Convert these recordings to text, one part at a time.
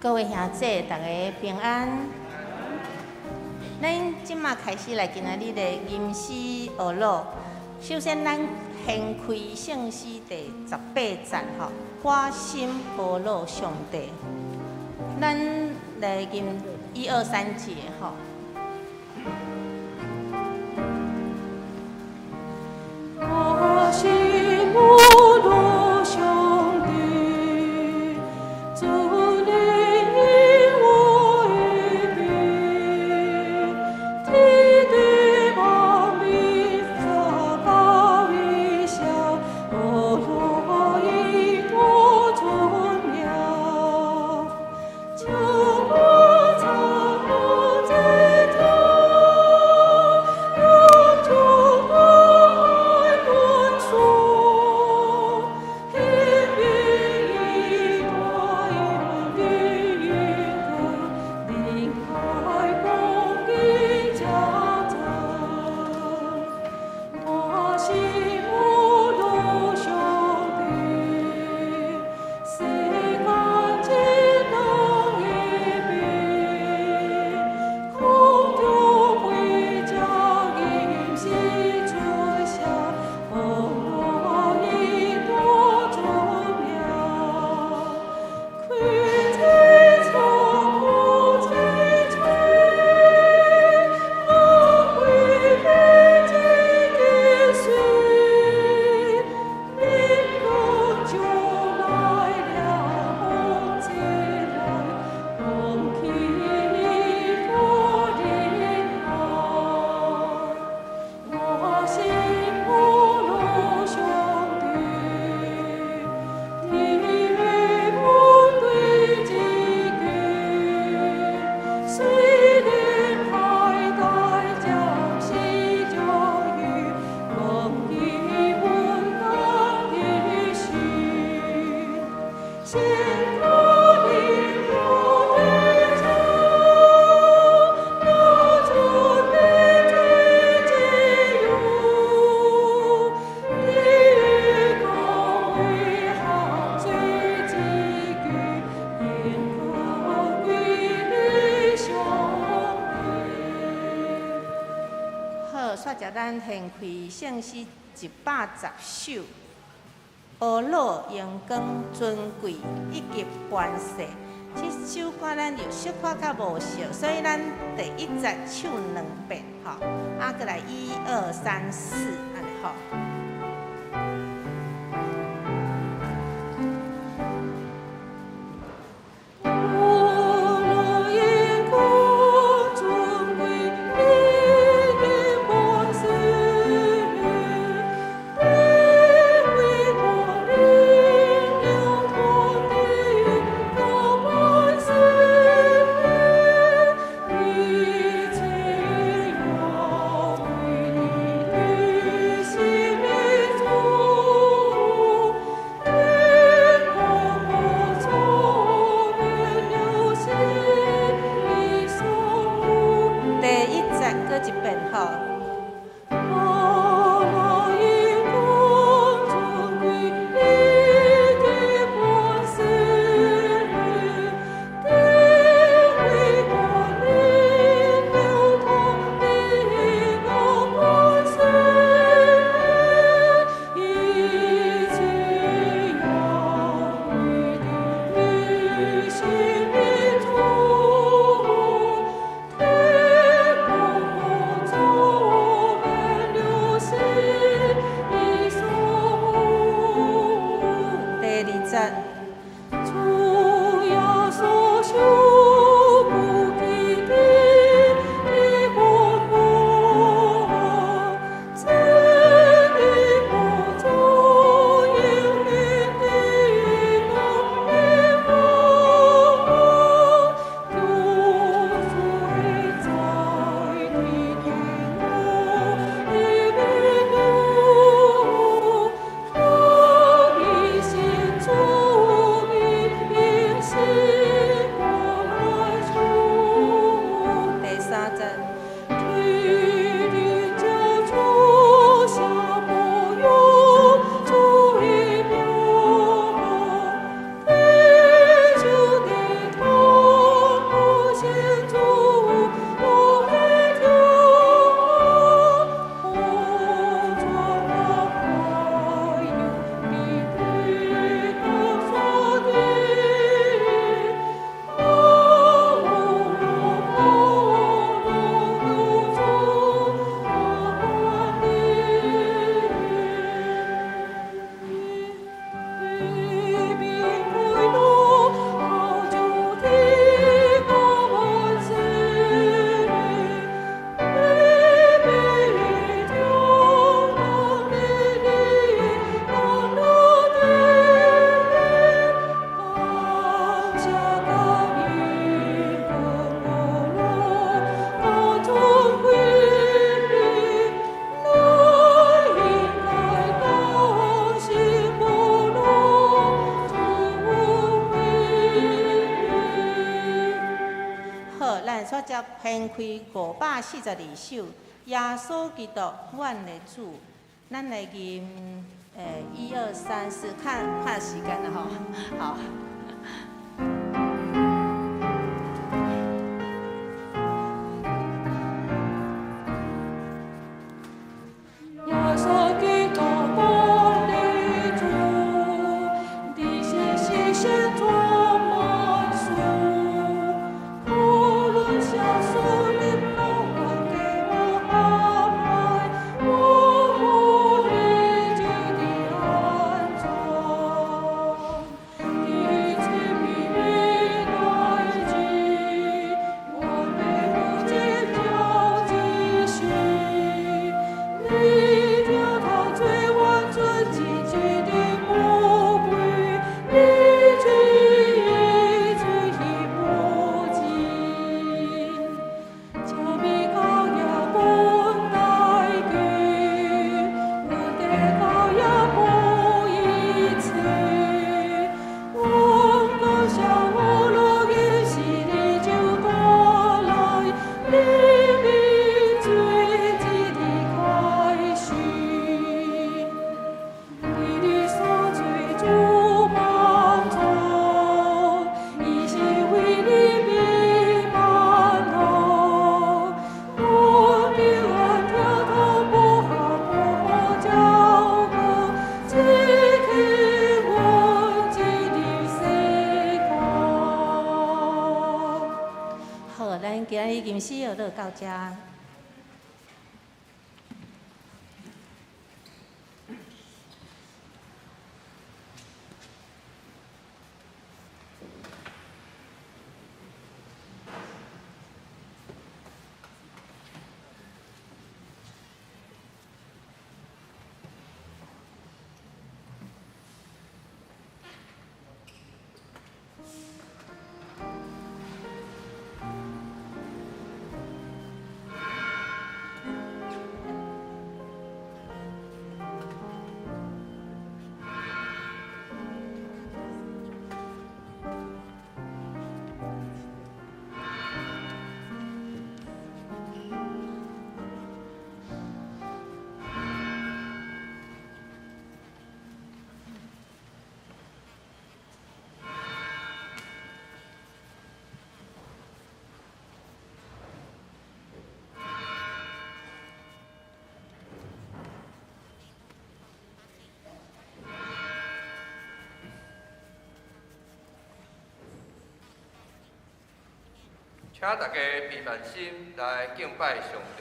各位兄姊，大家平安。咱這馬開始來今仔日的吟詩學樂。首先，咱掀開聖詩第18節吼，我心呵咾上帝。咱來吟一二三節吼。我心呵咾上帝，主你應我的命，天地萬物發高一聲，呵咾伊多尊榮，將我藏在這，永久愛本數，天命已斷的一個，靈海公義加增。我心呵咾上帝，世間只能一比，空中回家吟詩出聲，呵咾伊多尊榮。開這錯苦這罪，我歸的這個水，靈光就來了，風起來，風起多厲害。我心呵咾上帝，你為我對這句，水靈海帶將西將雨，公義穩當的心，心可靈我的主，我主的最自由，你高為行最這句，應可歸你上帝。好，煞接咱掀開聖詩110首，呵咾榮光尊貴以及權勢。這首歌咱有小可較無熟，所以咱第一節唱兩遍吼，啊，閣來一二三四，按呢吼。呵咾榮光尊貴以及權勢，地位和靈流通的高萬世，一切要歸你的心主，天空不免流星一生。第一節閣一遍吼。呵咾榮光尊貴以及權勢，地位和靈流通的高萬世，一切要歸你的心主，天空不免流星一生。第二節。主耶穌受不記的的活活，真理不走應允的那榮，救主在天的我的路，可以信主的應信我。我才掀開542首，耶穌基督，阮的主。咱來吟，一二三四，看看時間了吼，好。耶穌基督，阮的主，你是實現做萬事，無論小事你攏給我安排，我無日子的安葬，你賜命來記，我被無盡交繼續。你叫他最完全積極的魔鬼，你去一去不盡，請你高也不帶去，我的高也不一次，我感謝我樂意是你就帶來，你命最急的開始，為你所追逐幫助，伊是為你避難路，我平安跳脫不好不好交過，只去我這裡世界。好，咱今日吟詩學就到這。請大家閉目心來敬拜上帝。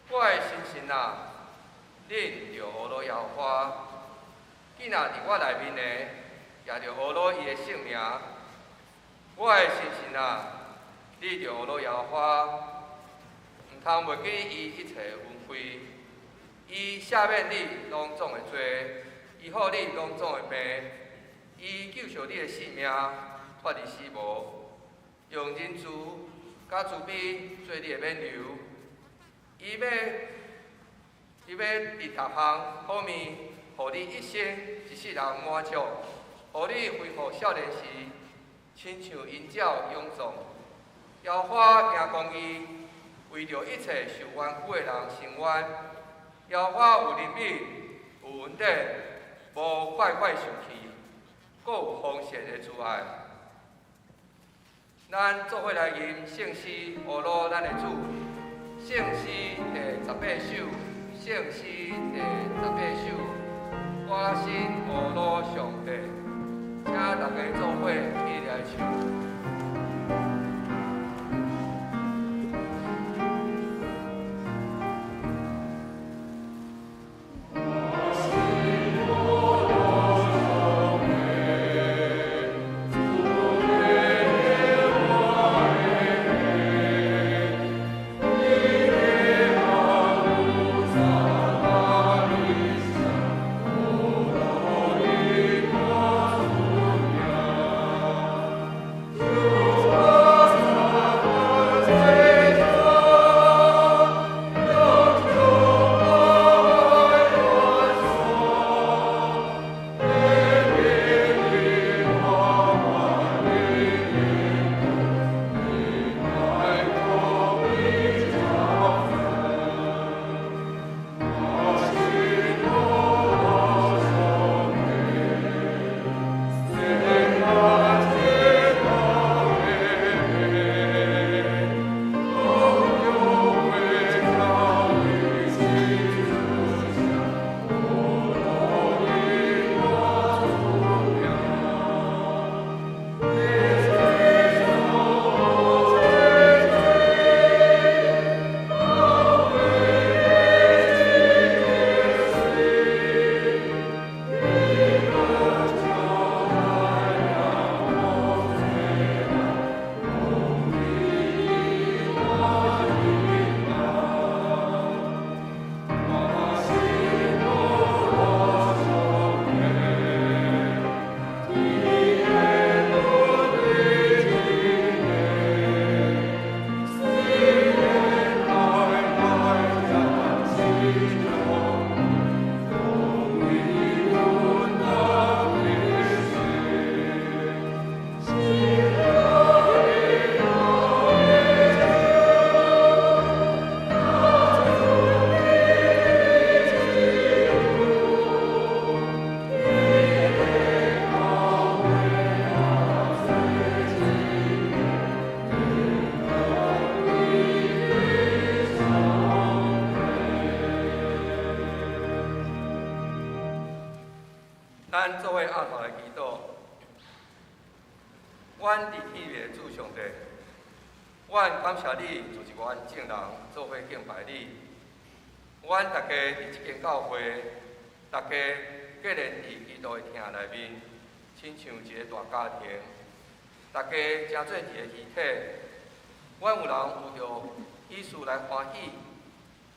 我的心神啊，恁著學羅耶和華，囝仔佇我內面的，也著學羅伊的聖名。我的心神啊，你著學羅耶和華，毋通袂記伊一切恩惠。伊赦免你攏總的罪，醫好你攏總的病，伊救贖你的性命，脫離死亡，用仁慈佮慈悲做你的勉勵。伊欲佇逐項好面予你一生一世人滿足，予你恢復少年時，親像鷹鳥勇壯。耶和華行公義，為著一切受冤屈的人伸冤。耶和華有憐憫，有恩典，無快快生氣，閣有豐盛的慈愛。咱做伙來吟聖詩，阿羅咱的主，聖詩第18首，聖詩第18首，我心阿羅上帝，請大家做伙起來唱。咱做伙阿头來祈禱，阮佇天的主上帝，阮感謝你，組織阮眾人做伙敬拜你。阮大家佇這間教會，大家結連佇基督的疼內面，親像一個大家庭，大家成做一個肢體。阮有人有著喜事來歡喜，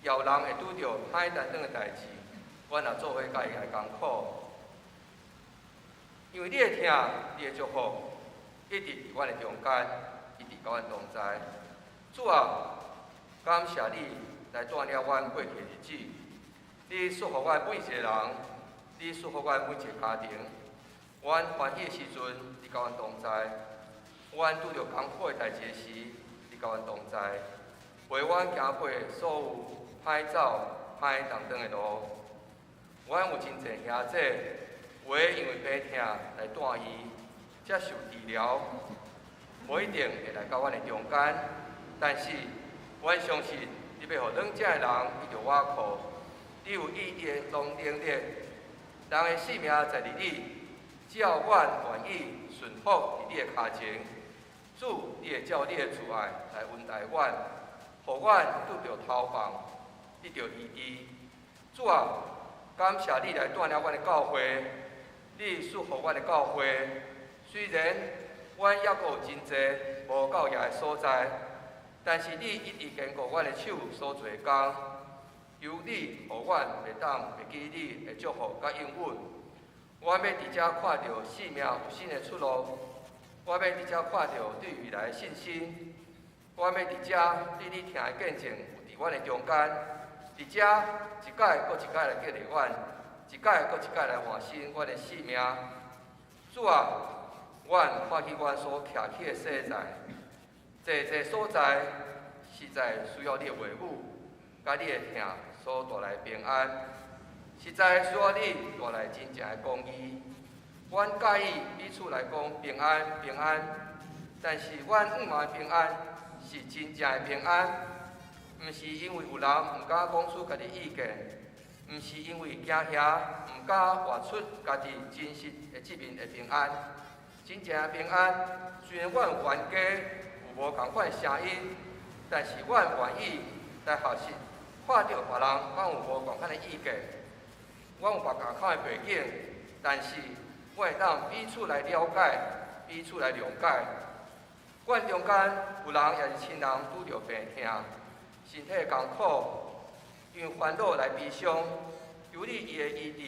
也有人會拄著歹擔當的代誌，阮也做伙佮伊來艱苦。因為你的疼，你的祝福，一直佇阮的中間，一直佮阮同在。主啊，感謝你來帶領阮過去的日子，你祝福阮每一個人，你祝福阮每一個家庭。阮歡喜的時陣，你佮阮同在；阮拄著艱苦的代誌時，你佮阮同在，陪阮行過所有歹走、歹當當的路。阮有真濟兄弟，有的因為病痛來住院，接受治療，無一定會來到阮的中間。但是，阮相信你欲予軟弱的人得著倚靠，你有醫治的能力，人的性命在佇你，只要阮願意順服佇你的跤前，主，你會照你的慈愛來恩待阮，予阮拄著頭放，得著醫治。主啊，感謝你來帶領阮的教會，你祝福阮的教會。雖然阮猶閣有真濟無夠額的所在，但是你一直堅固阮的手所做的工，求你予阮會當會記你的祝福佮應允。我欲佇遮看著生命有新的出路，我欲佇遮看著對未來的信心，我欲佇遮對你疼的見證有佇阮的中間，佇遮一擺閣一擺來激勵阮，一擺閣一擺來換新阮的性命。主啊，阮看見阮所徛起的所在，濟濟所在實在需要你的話語，佮你的疼所帶來平安，實在需要你帶來真正的公義。阮佮意彼此來講平安平安，但是阮向望的平安是真正的平安，毋是因為有人毋敢講出家己意見，毋是因為驚嚇毋敢活出家己真實的這面的平安。真正的平安，雖然阮有冤家，有無仝款的聲音，但是阮願意來學習，看著別人敢有無仝款的意見，阮有別仝款的背景，但是阮會當彼此來了解，彼此來諒解。阮中間有人也是親人拄著病痛，身體艱苦，因為煩惱來悲傷，求你伊的醫治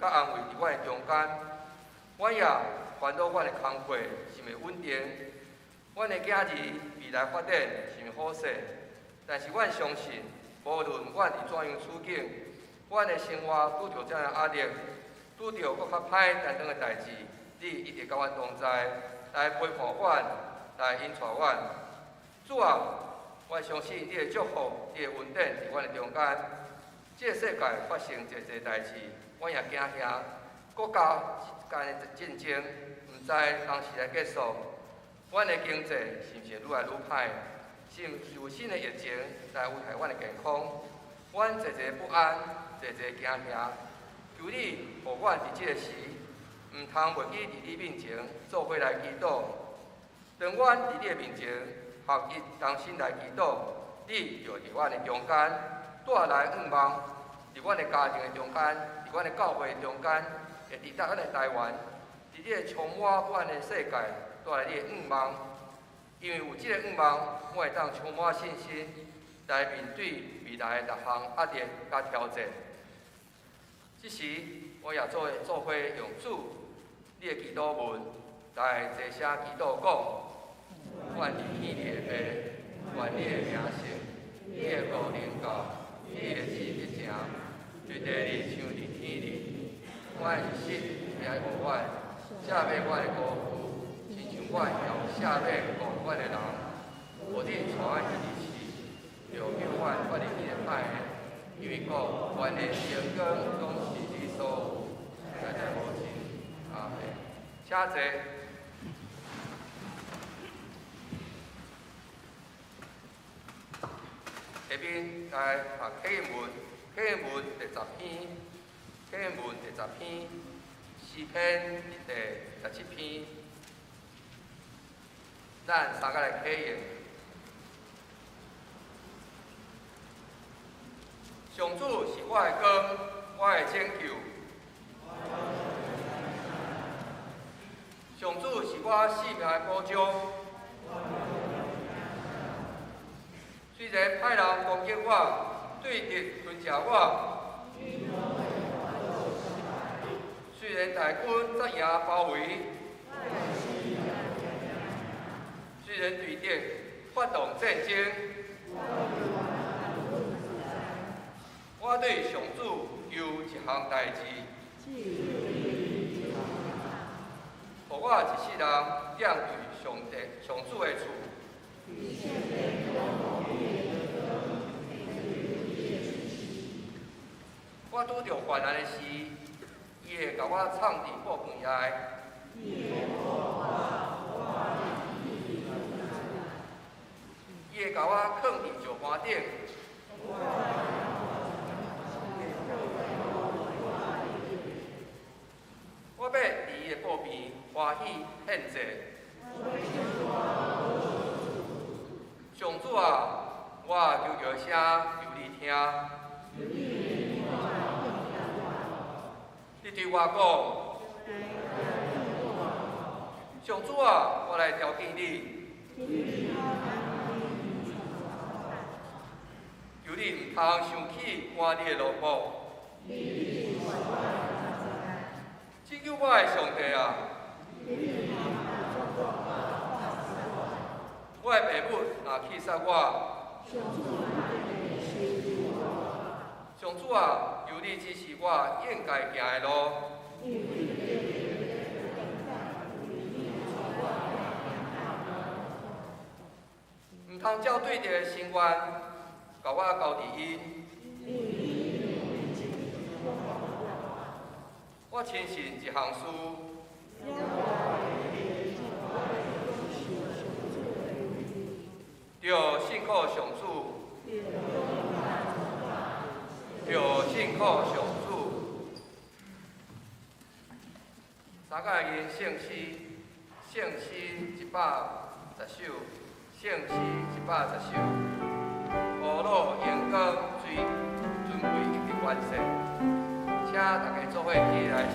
佮安慰佇阮的中間。阮也煩惱阮的工課是毋是穩定，阮的囝兒未來發展是毋是好勢？但是阮相信，無論阮佇怎樣處境，阮的生活拄著怎樣壓力，拄著閣較歹擔當的代誌，你一直佮阮同在，來陪伴阮，來引帶阮。主啊，我相信你的祝福、你的恩典佇阮的中間。這個世界發生濟濟代誌，阮也驚嚇國家之間的戰爭，毋知當時來結束。阮的經濟是毋是愈來愈歹？是毋是有新的疫情來危害阮的健康？阮濟濟不安，濟濟驚嚇。求你予阮佇這個時，毋通袂記佇你面前做伙來祈禱。當阮佇你的面前合一同心來祈禱，你就佇阮的中間帶來向望，佇阮的家庭的中間，佇阮的教會的中間，會佇咱的台灣，佇這個充滿不安的世界，帶來你的向望。因為有這個向望，我會當充滿信心來面對未來的逐項壓力佮挑戰。這時，我也做伙用主你的祈禱文來齊聲祈禱講：願佇天裡的父，願你的名聖，你的國臨到，你的旨意成，佇地裡像佇天裡。阮的食愛予阮，赦免阮的辜負，親像阮也有赦免辜負阮的人。無你帶阮去試，著救阮脫離彼个歹的，因為國、權力、榮光攏是你所有，代代無盡。阿們。請坐。下面來讀啟應文，啟應文第十篇，啟應文第十篇，詩篇第17篇，咱三個來啟應。上主是我的光，我的拯救。上主是我性命的保障。雖然歹人攻擊我，對敵吞食我，雖然大軍扎營包圍，雖然對敵發動戰爭，我對上主求一項代誌，予我一世人踮佇上帝上主的厝。我拄著患難的時，伊會共我藏佇寶櫃內。伊會共我囥佇石盤頂。我欲佇伊的寶邊歡喜獻祭。上主啊，我求叫聲求你聽。你對我講，上主啊，我來朝見你。求你毋通生氣，趕你的奴僕。拯救我的上帝啊！我的父母若棄殺我，上上主啊，求你指示我應該行的路。毋通照對著深淵，共我交佇𪜶。我深信一項事。著信靠上主，著信靠上主。三個吟聖詩，聖詩110首，聖詩110首。呵咾榮光尊貴以及權勢，請大家做伙起來唱。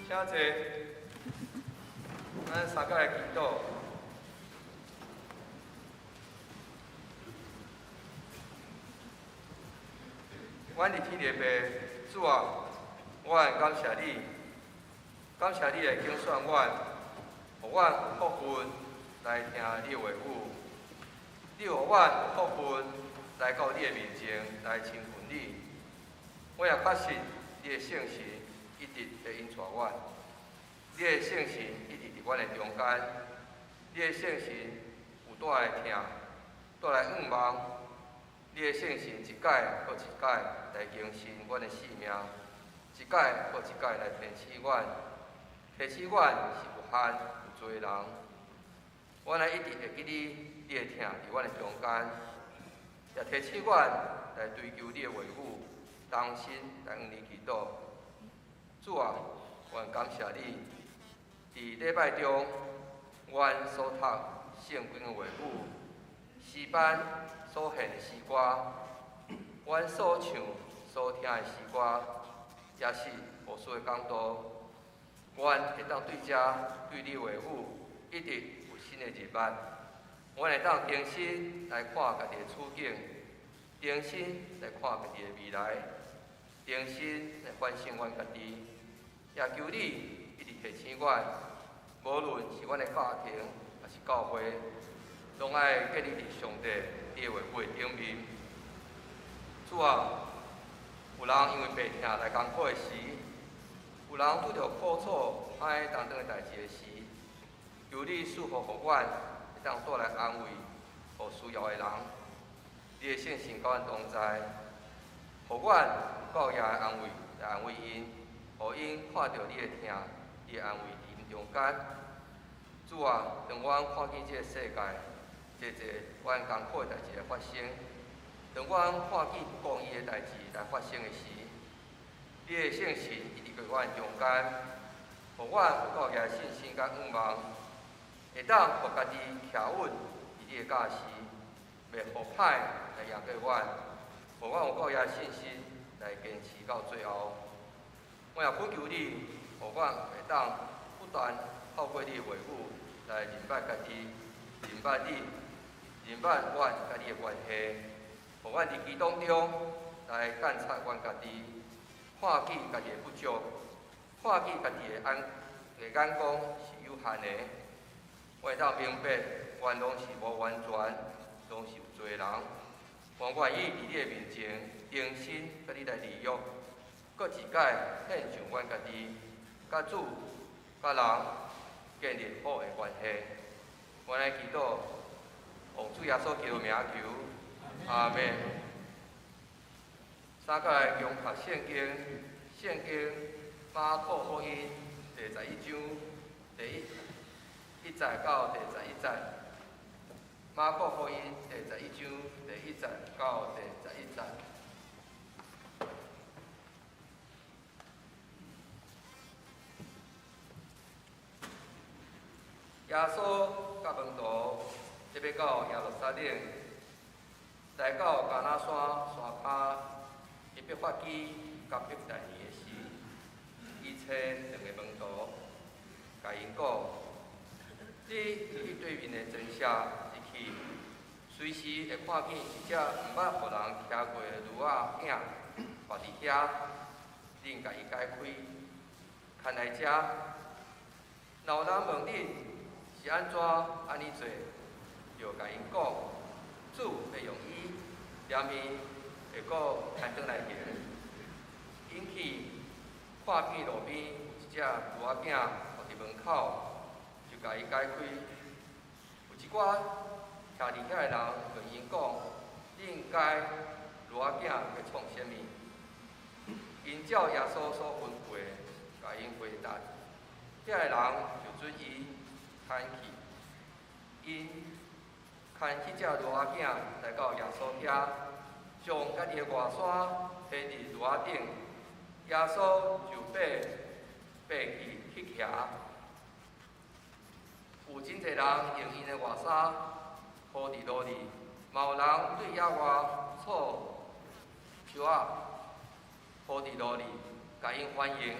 請坐，咱三個來祈禱。阮佇天的父，主啊，我感謝你，感謝你來揀選阮，予阮有福分來聽你的話語。你予阮有福分來到你的面前來親近你。我也確信你的聖神一直在引帶阮，你的聖神一直佇阮的中間，你的聖神有帶來疼，帶來向望，你的聖神一擺閣一擺來更新阮的生命，一擺閣一擺來提醒阮，提醒阮是有限有罪的人。阮愛一直會記你，你的疼佇阮的中間，也提醒阮來追求你的話語，同心來向你祈禱。主啊，阮感謝你，佇禮拜中，阮所讀聖經的話語，詩班所獻的詩歌，阮所唱、所聽的詩歌，也是牧師的講道，阮會當對遮對你話語一直有新的認捌。阮會當重新來看家己的處境，重新來看家己的未來，重新來反省阮家己。也求你一直提醒阮，無論是阮的家庭，抑是教會，攏愛建立佇上帝你的話語的頂面。主啊，有人因為病疼來艱苦的時，有人拄著苦楚愛擔當的代誌的時，求你賜福予阮，會當帶來安慰予需要的人。你的聖神佮阮同在，予阮有夠額的安慰來安慰𪜶，予𪜶看著你的疼，你的安慰佇𪜶中間。主啊，當阮看見這个世界，濟濟阮艱苦的代誌來發生，當阮看見不公義的代誌來發生的時，你的聖神一直佇阮中間，予阮有夠額的信心佮向望，會當予家己徛穩佇你的教示，袂予歹來贏過阮，予阮有夠額的信心來堅持到最後。我也懇求你，予阮會當不斷透過你的話語來認捌家己，認捌你，認捌阮佮你的關係，予阮佇其當中來監察阮家己，看見家己的不足，看見家己的眼光是有限的。我會當明白，阮攏是無完全，攏是有罪的人。我願意佇你的面前，重新佮你來立約，閣一擺獻上阮家己，佮主、佮人建立好的關係。我來祈禱，奉主耶穌基督名求，阿們。三個來共讀聖經，聖經馬可福音第十一章第一節到第十一節。馬可福音第十一章第一節到第十一節。耶穌佮門徒欲到耶路撒冷，來到橄欖山山跤，佇伯法基佮伯大尼的時，伊差兩个門徒，共𪜶講：你去對面的精舍入去，隨時會看見一隻毋捌予人騎過的驢仔囝縛佇遐，恁共伊解開，牽來遮。若有人問恁是按怎按呢做，就共𪜶講，主會用伊，連鞭會閣牽轉來還。𪜶去看見路邊有一隻驢仔囝縛佇門口，就共伊解開。有一寡徛佇遐的人問𪜶講：恁解驢仔囝欲創啥物？𪜶照耶穌所吩咐的，共𪜶回答。遐个人就准伊牽去，𪜶牽彼隻驢仔囝來到耶穌遐，將家己的外衫披佇驢仔頂，耶穌就爬爬去去騎。有真濟人用𪜶的外衫鋪佇路裡，嘛有人對野外草樹仔鋪佇路裡，共𪜶歡迎。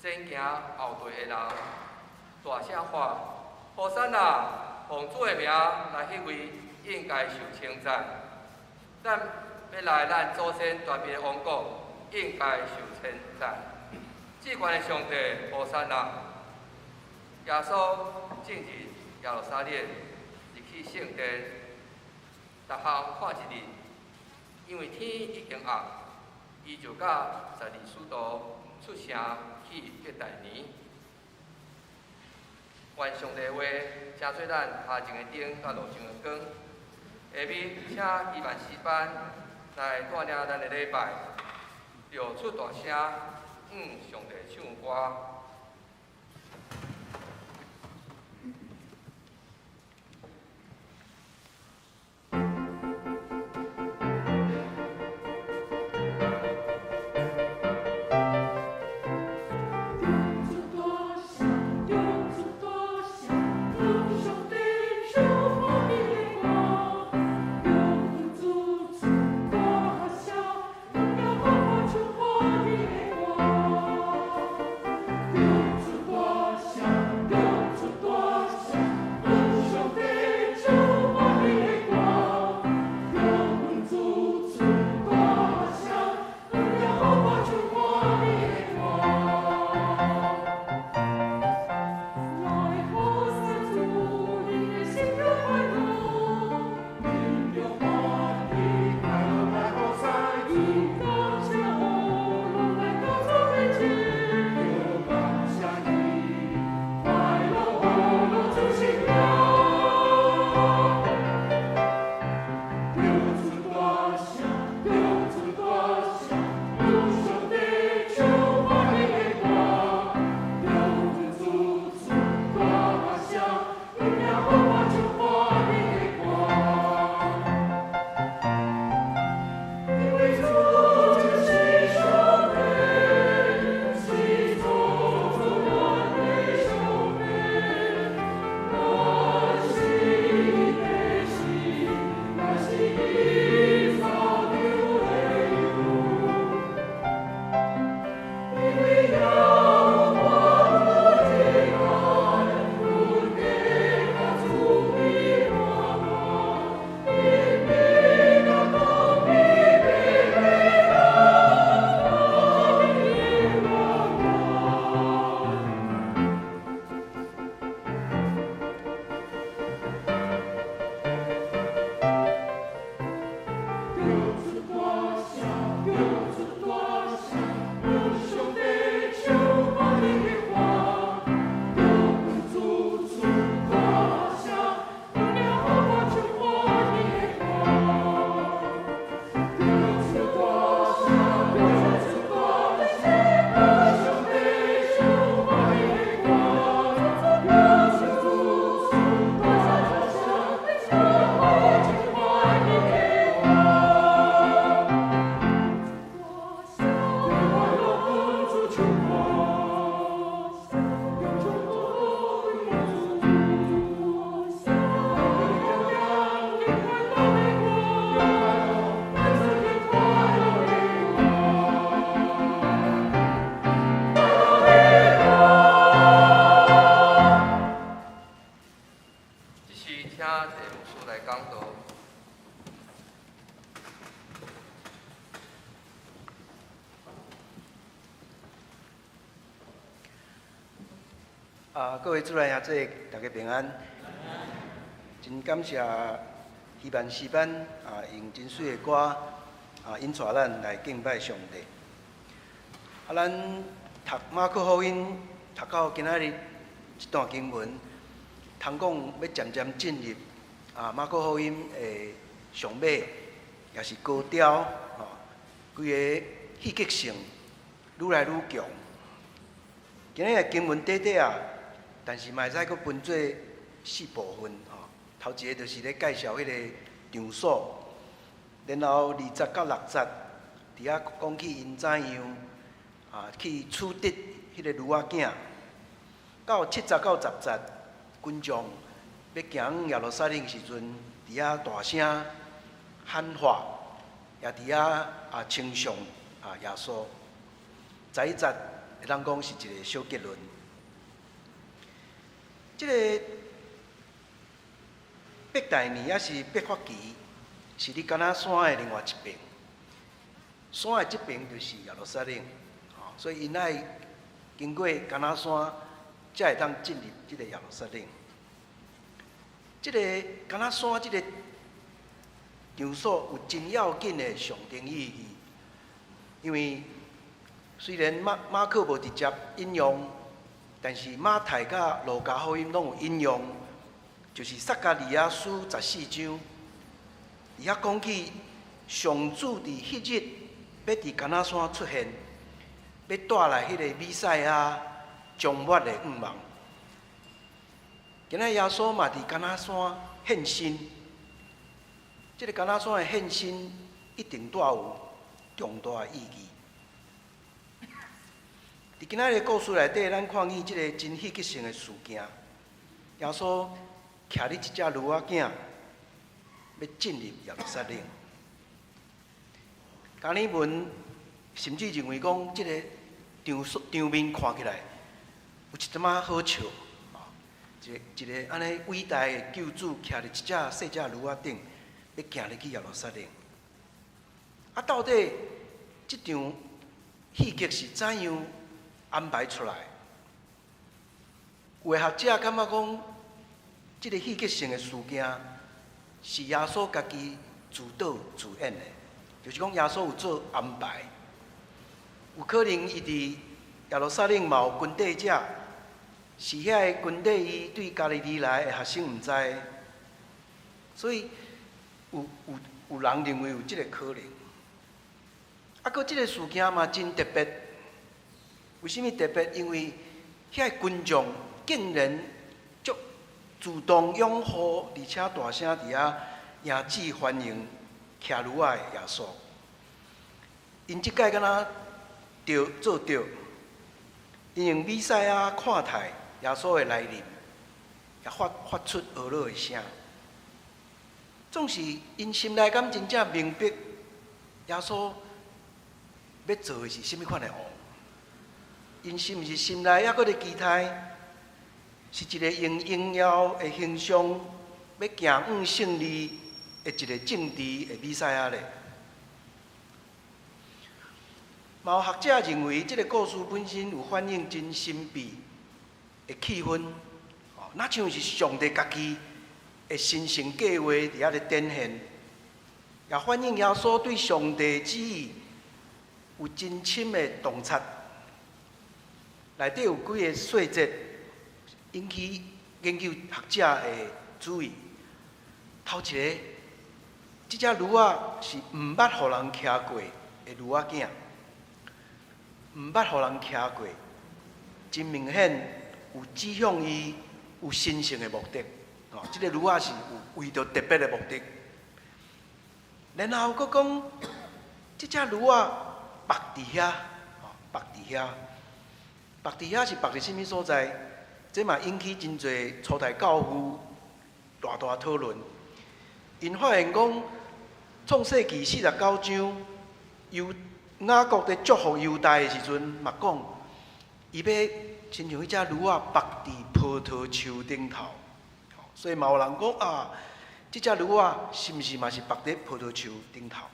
前行後綴的人大聲喊：和散那！奉主的名來彼位應該受稱讚。咱欲來咱祖先大衛的王國，應該受稱讚。至懸的上帝，和散那！耶穌進入耶路撒冷，入去聖殿，逐項看一日，因為天已經暗，伊就佮十二使徒出城去伯大尼。願上帝話，成做咱跤前的燈，佮路上的光。下面請基萬詩班來帶領咱的禮拜，就出大聲向上帝唱歌。啊，各位主內兄弟，大家平安。真感謝希望詩班啊，用真媠的歌啊，引帶咱來敬拜上帝。啊，咱讀馬可福音讀到今仔日這段經文，通講欲漸漸進入啊馬可福音的上尾，也是高潮吼，規个戲劇性愈來愈強。今仔日經文短短啊，但是嘛會使閣分做四部分吼。頭一个就是咧介紹彼個場所，然後二節到六節，佇遐講起𪜶怎樣啊去取得彼個驢仔囝。到七節到十節，群眾欲行往耶路撒冷時陣，佇遐大聲喊話，也佇遐啊稱頌啊耶穌。11節會當講是一個小結論。這個伯大尼抑是伯法其，是佇橄欖山的另外一邊。山的這邊就是耶路撒冷，吼，所以𪜶愛經過橄欖山，才會當進入這個耶路撒冷。這個橄欖山這個場所有真要緊的象徵意義，因為雖然馬馬可無直接引用，但是馬太佮路加福音攏有引用，就是撒迦利亞書十四章，佇遐講起上主佇彼日欲佇橄欖山出現，欲帶來彼個彌賽亞終末的願望。今仔耶穌嘛佇橄欖山現身，這個橄欖山的現身一定帶有重大的意義。佇今仔日的故事內底，咱看見這个真戲劇性的事件。耶穌騎佇一隻驢仔囝，欲進入耶路撒冷。加爾文甚至認為講，這个場場面看起來有一點仔好笑，一个一个按呢偉大的救主騎佇一隻細隻驢仔頂，欲行入去耶路撒冷。啊，到底這場戲劇是怎樣安排出來？有的學者感覺講，這个戲劇性的事件是耶穌家己自導自演的，就是講耶穌有做安排。有可能伊佇耶路撒冷嘛有跟綴者，是遐个跟綴伊對加利利來的學生毋知，所以有有有人認為有這个可能。啊，閣這个事件嘛真特別。為啥物特別？因為遐个群眾竟然足主動擁護，而且大聲佇遐迎接歡迎騎驢仔的耶穌。𪜶這擺敢若著做著，𪜶用彌賽亞看待耶穌的來臨，也發發出呵咾的聲。總是𪜶心內敢真正明白耶穌欲做的是啥物款的王？𪜶是毋是心內猶閣咧期待，是一个用榮耀的形象欲行往勝利的一个政治的彌賽亞咧？嘛有學者認為，這个故事本身有反映真神秘的氣氛，哦，若像是上帝家己的神聖計劃佇遐咧展現，也反映耶穌對上帝旨意有真深的洞察。內底有幾个細節引起研究學者的注意。頭一个，這隻驢仔是毋捌予人騎過的驢仔囝，毋捌予人騎過，真明顯有指向伊有神聖的目的。哦，這个驢仔是有為著特別的目的。然後閣講，這隻驢仔縛佇遐，哦，縛佇遐。縛佇遐是縛佇啥物所在？這嘛引起真濟初代教父大大討論。𪜶發現講，創世記四十九章，猶雅各佇祝福猶大的時陣，嘛講，伊欲親像彼隻驢仔縛佇葡萄樹頂頭。所以嘛有人講啊，這隻驢仔是毋是嘛是縛佇葡萄樹頂頭？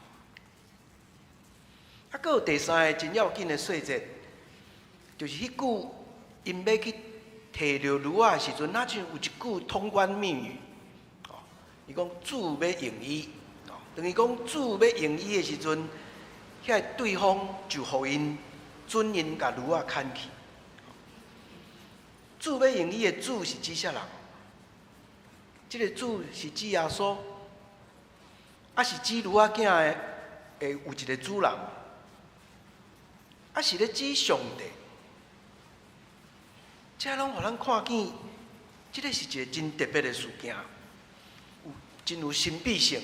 啊，閣有第三个真要緊的細節，就是彼句𪜶欲去提著驢仔的時陣，若像有一句通關密語，哦，伊講主欲用伊，哦，當伊講主欲用伊的時陣，遐个對方就予𪜶准𪜶共驢仔牽去。主欲用伊的主是指啥人？這个主是指耶穌，抑是指驢仔囝的，會有一個主人，抑是咧指上帝？這攏予咱看見，這个是一个真特別的事件，有真有神秘性。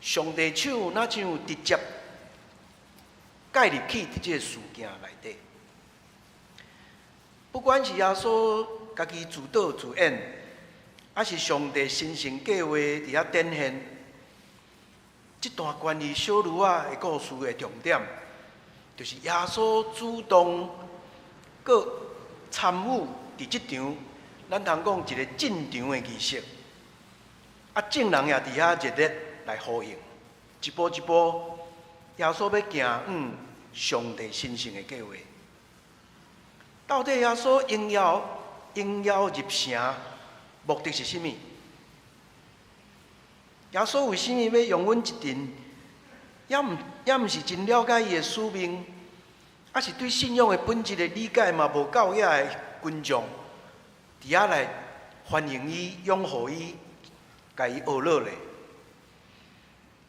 上帝手若像直接介入去佇這个事件內底。不管是耶穌家己自導自演，抑是上帝神聖計劃佇遐展現，這段關於小驢仔的故事的重點，就是耶穌主動閣參與佇這場，咱通講一個進場的儀式。啊，眾人也佇遐熱烈來呼應，一步一步，耶穌欲行往上帝神聖的計劃。到底耶穌應邀應邀入城，目的是啥物？耶穌為啥物欲擁阮一陣？也毋是真了解伊的使命，抑是對信仰的本質的理解嘛無夠遐的群眾，佇遐來歡迎伊、擁護伊、共伊呵咾咧。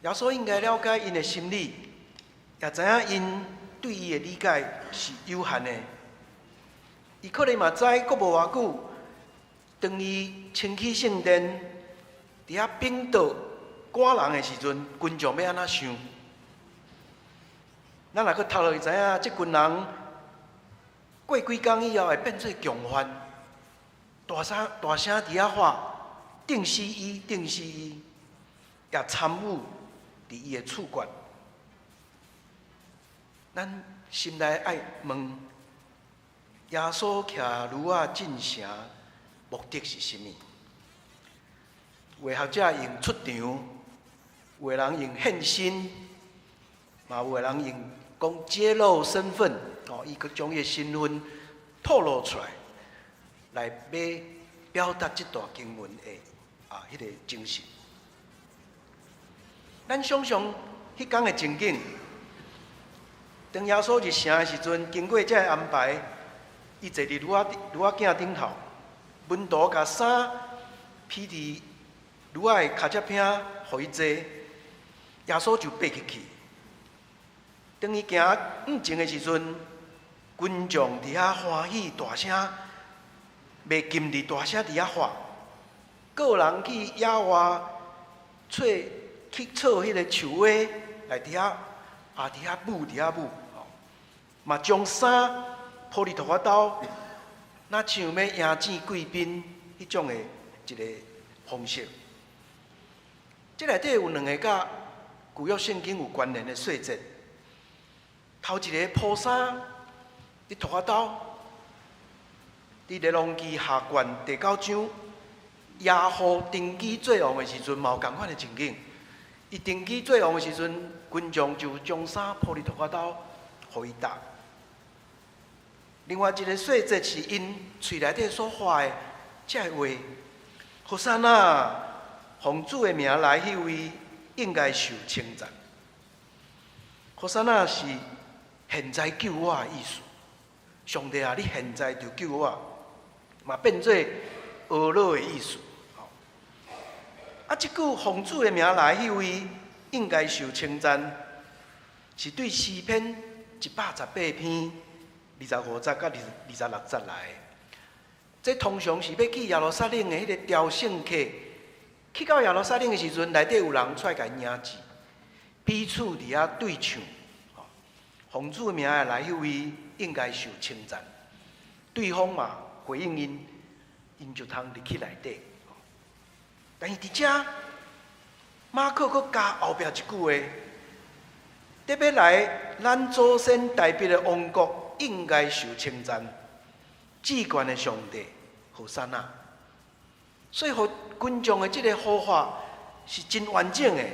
耶穌應該了解𪜶的心理，也知影𪜶對伊的理解是有限的。伊可能嘛知，閣無偌久，當伊清去聖殿，佇遐秉道趕人的時陣，群眾欲按怎想？咱若閣讀落去知影，這群人過幾工以後會變做共犯，大聲大聲佇遐喊，釘死伊，釘死伊，也參與佇伊的處決。咱心內愛問：耶穌騎驢仔進城，目的是啥物？有的學者用出場，有的人用獻身，嘛有的人用講揭露身份，哦，伊閣將伊的身份透露出來，來欲表達這段經文的啊，彼個精神。咱想象彼工的情景，當耶穌入城的時陣，經過這个安排，伊坐佇驢仔驢仔囝頂頭，門徒共衫披佇驢仔的跤脊邊，予伊坐，耶穌就爬入去。當伊行向前的時陣，群眾佇遐歡喜大聲，袂禁佇大聲佇遐喊，閣有人去野外揣去採彼个樹花來佇遐啊佇遐舞佇遐舞，吼，嘛將衫鋪佇塗仔兜，若像欲迎接貴賓彼種的一个方式。這內底有兩个佮舊約聖經有關聯的細節。頭一个鋪衫佇塗仔兜，佇列王記下卷第九章，耶戶登基做王的時陣，嘛有仝款的情景。伊登基做王的時陣，群眾就將衫鋪佇塗仔兜，予伊踏。另外一个細節是𪜶喙內底所喊的這个話：和散那，奉主的名來彼位，應該受稱讚。和散那是現在救我的意思。上帝啊，你現在就救我，嘛變做呵咾的意思。啊，這句奉主的名來彼位，應該受稱讚，是對詩篇118篇25節佮26節來的。這通常是欲去耶路撒冷的彼个朝聖客，去到耶路撒冷的時陣，內底有人出來共迎接，彼此佇遐對唱。奉主的名來彼位，應該受稱讚。對方嘛回應𪜶，𪜶就通入去內底。但是佇遮，馬可閣加後壁一句話：特別來，咱祖先大衛的王國應該受稱讚，至懸的上帝，和散那。所以，予群眾的這个呼喊是真完整的。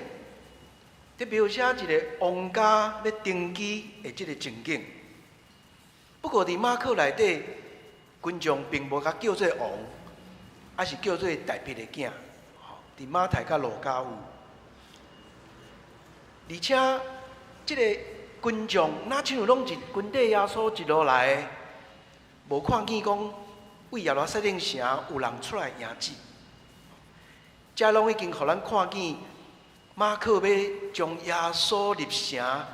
這描寫一个王家欲登基的這个情景。不過，佇馬可內底，群眾並無共叫做王，抑是叫做大衛的囝。吼，佇馬太佮路加有。而且，這个群眾若親像攏是跟綴耶穌一路來的，無看見講為耶路撒冷城有人出來迎接。這攏已經予咱看見，馬可欲將耶穌入城，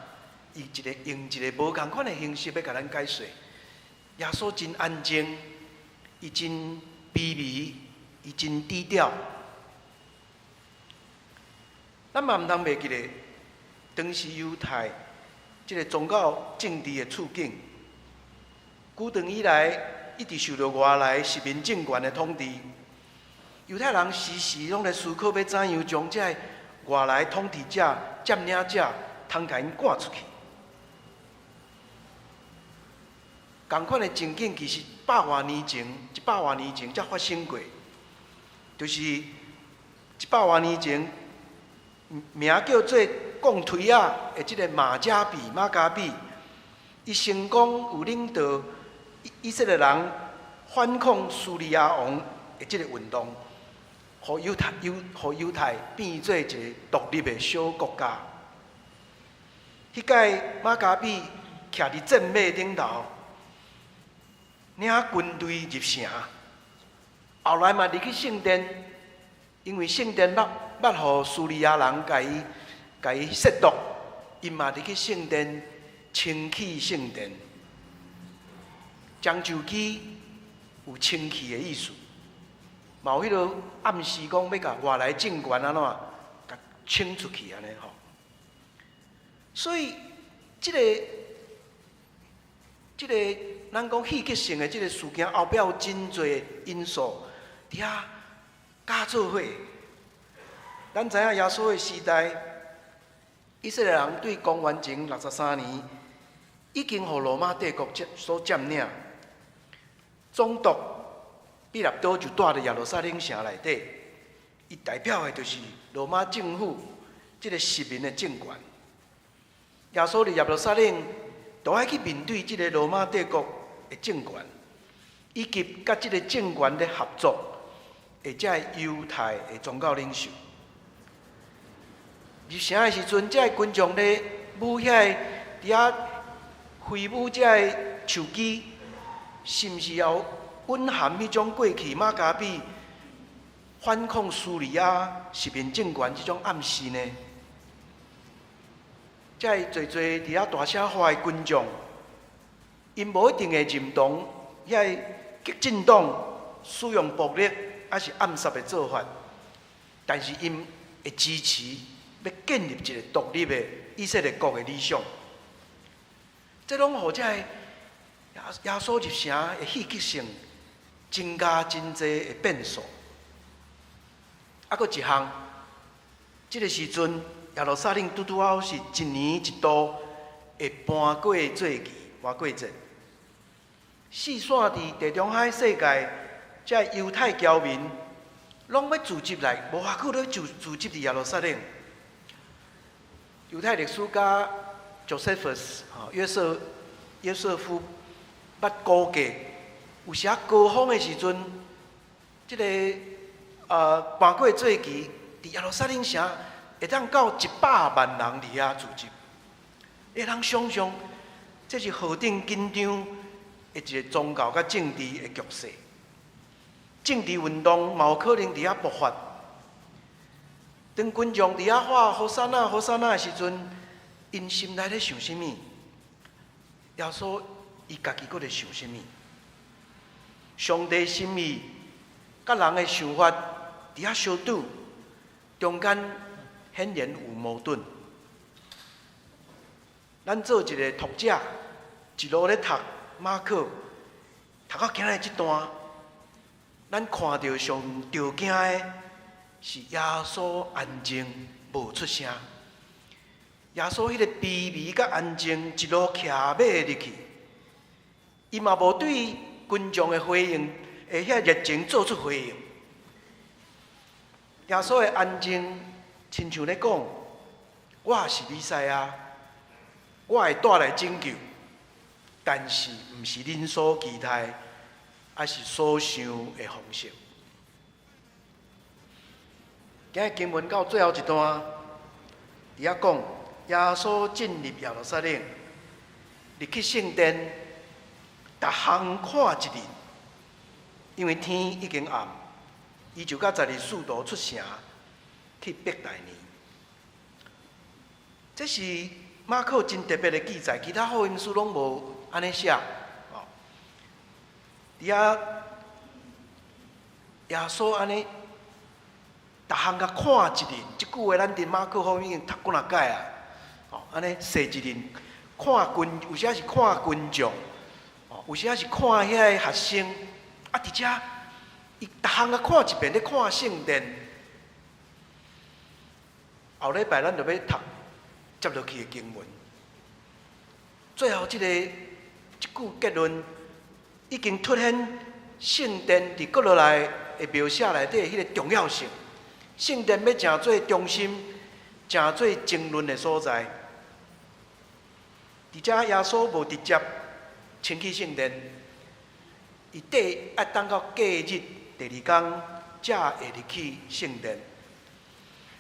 伊一个用一个無仝款的形式欲共咱解說。耶穌真安靜，伊真卑微，伊真低調。咱嘛毋通袂記得，當時猶太這个宗教政治的處境，古長以來一直受著外來殖民政權的統治。猶太人時時攏咧思考欲怎樣將這个外來統治者、佔領者，通共𪜶趕出去。仝款的情景其實百外年前，一百外年前才發生過，就是一百外年前，名叫做貢推仔的這个馬加比、馬加比，伊成功有領導以色列人反抗敘利亞王的這个運動，予猶太、猶予猶太變做一个獨立的小國家。彼擺馬加比徛佇戰馬頂頭，領軍隊入城，後來嘛入去聖殿，因為聖殿捌捌予敘利亞人共伊褻瀆，𪜶嘛入去聖殿清氣聖殿。樟樹枝有清氣的意思，嘛有彼落暗示講欲共外來政權按怎共清出去按呢吼。所以，這个這个咱講戲劇性的這个事件後壁有真濟因素佇遐加做伙。咱知影耶穌的時代，以色列人對公元前63年已經予羅馬帝國所佔領，總督彼納多就蹛佇耶路撒冷城內底，伊代表的就是羅馬政府這个殖民的政權。耶穌佇耶路撒冷，都愛去面對這个羅馬帝國的政權，以及佮這个政權咧合作的這个猶太的宗教領袖。入城的時陣，這个群眾咧舞遐个佇遐揮舞這个樹枝，是毋是也有蘊含彼種過去馬加比反抗敘利亞殖民政權這種暗示呢？這个濟濟佇遐大聲喊的群眾，𪜶無一定會認同遐个激進黨使用暴力抑是暗殺的做法，但是𪜶會支持欲建立一个獨立的以色列國的理想。這攏予這个耶穌入城的戲劇性增加真濟的變數。啊，閣一項，這个時陣耶路撒冷拄拄好是一年一度的盤粿節期，盤粿節。四散佇地中海世界，這猶太僑民攏欲聚集來，無偌久咧聚聚集佇耶路撒冷。猶太歷史家 Josephus 吼約瑟約瑟夫捌估計，有時仔高峰的時陣，這个盤粿節期佇耶路撒冷城會當到100萬人佇遐聚集。會當想像，這是何等緊張的一个宗教佮政治的局勢。政治運動嘛有可能佇遐爆發。當群眾佇遐喊和散那和散那的時陣，𪜶心內咧想啥物？耶穌伊家己閣咧想啥物？上帝心意佮人的想法佇遐相拄，中間顯然有矛盾。咱做一个讀者，一路咧讀馬可，讀到今仔日這段，咱看著上著驚的是耶穌安靜無出聲。耶穌彼个卑微佮安靜一路騎馬入去，伊嘛無對群眾的回應，的遐熱情做出回應。耶穌的安靜，親像咧講：我是彌賽亞，我會帶來拯救，但是毋是恁所期待抑是所想的方式。今日經文到最後一段，佇遐講耶穌進入耶路撒冷，入去聖殿，逐項看一輪，因為天已經暗，伊就佮12使徒出城去伯大尼。這是馬可真特別的記載，其他福音書攏無按呢寫。哦，佇遐耶穌按呢逐項共看一輪，這句話咱佇馬可福音已經讀幾若擺啊。哦，按呢踅一輪，看群，有時是看群眾，哦，有時是看遐个學生。啊，佇遮伊逐項共看一遍，咧看聖殿。後禮拜咱就欲讀接落去的經文。最後這句結論已經凸顯聖殿佇閣落來的描寫內底彼个重要性。聖殿欲成做中心，成做爭論的所在。佇遮耶穌無直接親去聖殿，伊得愛等到隔日第二工才會入去聖殿。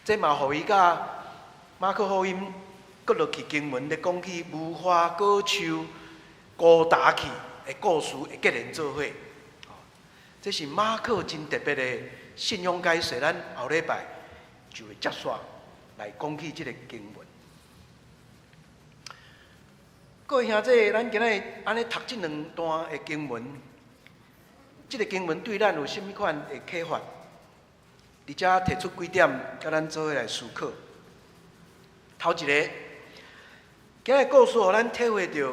這嘛予伊佮馬可福音閣落去經文咧講起無花果樹孤焦去的故事會結連做伙。這是馬可真特別的信仰解說，咱後禮拜就會接續來講起這个經文。各位兄弟，咱今日按呢讀這兩段的經文，這个經文對咱有啥物款的啟發？佇遮提出幾點，佮咱做伙來思考。頭一个，今日故事予咱體會著，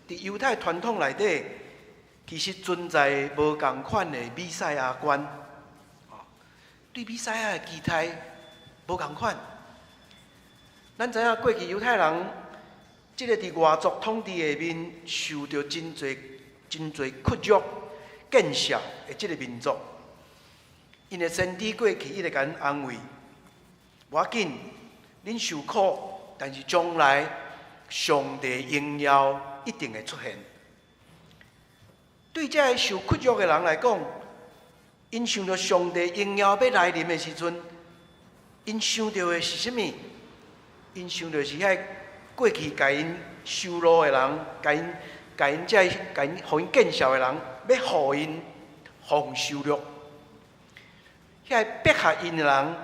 佇猶太傳統內底，其實存在無仝款的彌賽亞觀。對彌賽亞的期待無仝款。咱知影過去猶太人，這个佇外族統治下面受著真濟真濟屈辱、見笑的這个民族，𪜶的先知過去一直共𪜶安慰，無要緊，恁受苦，但是將來上帝榮耀一定會出現。對這个受屈辱的人來講，𪜶想著上帝榮耀欲來臨的時陣，𪜶想著的是啥物？𪜶想著是遐過去共𪜶羞辱的人，共𪜶、共𪜶這共𪜶予𪜶見笑的人，欲予𪜶予羞辱。遐迫害𪜶的人，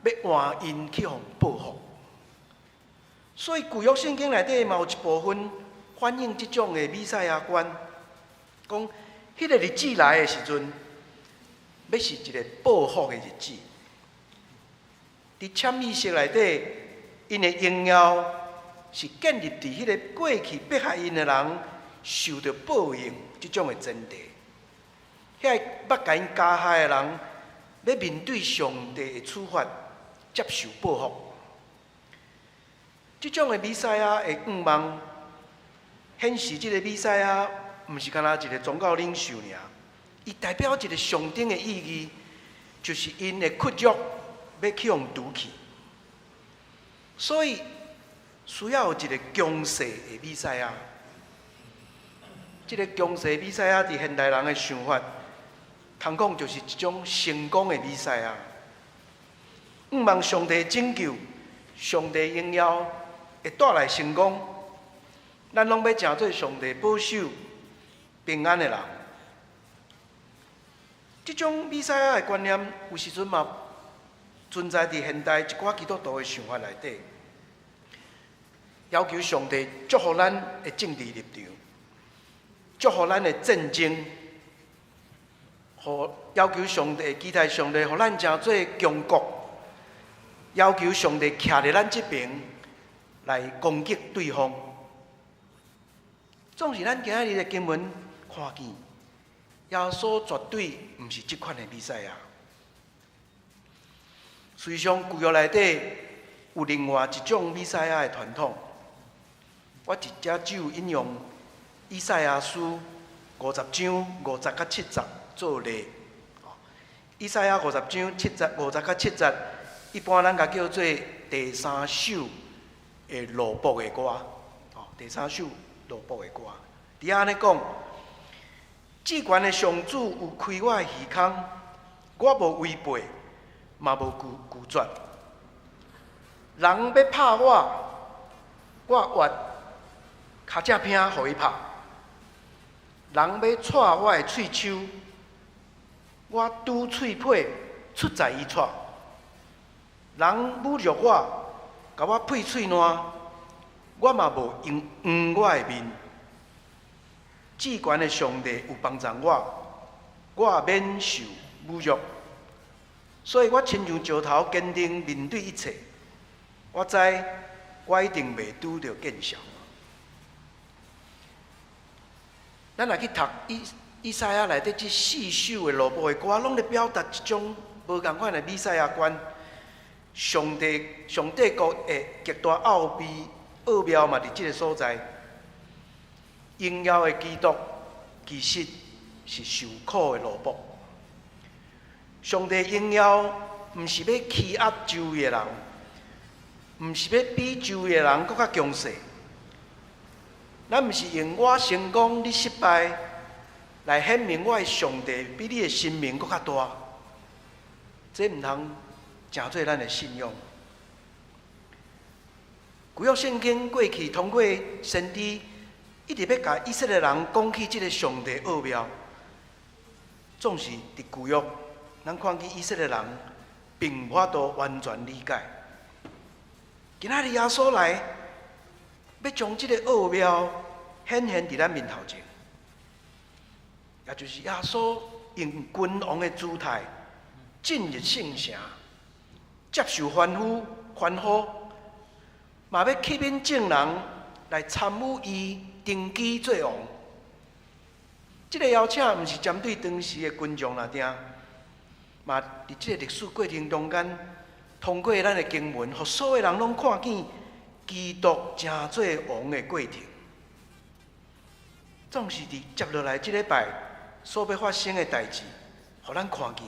欲換𪜶去予報復。所以舊約聖經內底嘛有一部分反映這種的彌賽亞觀，講彼个日子來的時陣，欲是一个報復的日子。佇潛意識內底，𪜶的榮耀是建立佇彼个過去迫害𪜶的人受著報應這種的前提。遐个捌共𪜶加害的人，欲面對上帝的處罰，接受報復。這種的彌賽亞的願望，顯示這个彌賽亞毋是干焦一个宗教領袖爾，伊代表一个上頂的意義，就是𪜶的屈辱欲去予除去。所以需要有一个強勢的彌賽亞。這个強勢彌賽亞佇現代人的想法，通講就是一種成功的彌賽亞。向望上帝拯救，上帝榮耀會帶來成功，咱攏欲成做上帝保守平安的人。這種彌賽亞的觀念，有時陣嘛存在佇現代一寡基督徒的想法內底，要求上帝祝福咱的政治立場，祝福咱的戰爭，予要求上帝期待上帝予咱成做強國，要求上帝徛佇咱這爿來攻擊對方。總是咱今仔日的經文看見，耶穌絕對毋是這款的彌賽亞。事實上，舊約內底有另外一種彌賽亞的傳統。我佇遮只有引用以賽亞書50章50到70做例。以賽亞五十章七節50到70，一般咱共叫做第三首的羅卜的歌。哦，第三首羅卜的歌，佇遐按呢講。至懸的上主有開我的耳空，我無違背，嘛無拒絕。人欲拍我，我越跤脊餅予伊拍；人欲掣我的喙鬚，我拄喙皮出在伊掣。人侮辱我，共我呸喙瀾，我嘛無用黃我的面。至懸的上帝有幫助我，我免受侮辱。所以我親像石頭堅定面對一切。我知我一定袂拄著見笑。咱若去讀以賽亞內底這四首的奴僕的歌，攏咧表達這種無仝款的彌賽亞觀。上帝國的極大奧秘奧妙嘛，佇這个所在。榮耀的基督其實是受苦的奴僕。上帝榮耀毋是欲欺壓周圍的人，毋是欲比周圍的人閣較強勢。咱毋是用我成功，你失敗來顯明我的上帝比你的神明閣較大。這毋通成做咱的信仰。舊約聖經過去通過先知，一直欲共以色列人講起這个上帝奧妙。總是佇舊約，咱看見以色列人並無法度完全理解。今仔日耶穌來，欲將這个奧妙顯現佇咱面頭前，也就是耶穌用君王的姿態進入聖城，接受歡呼歡呼，嘛欲吸引眾人來參與伊登基做王。這个邀請毋是針對當時的群眾爾定，嘛佇這个歷史過程中間，通過咱的經文，予所有人攏看見基督成做王的過程。總是佇接落來這禮拜所欲發生的代誌，予咱看見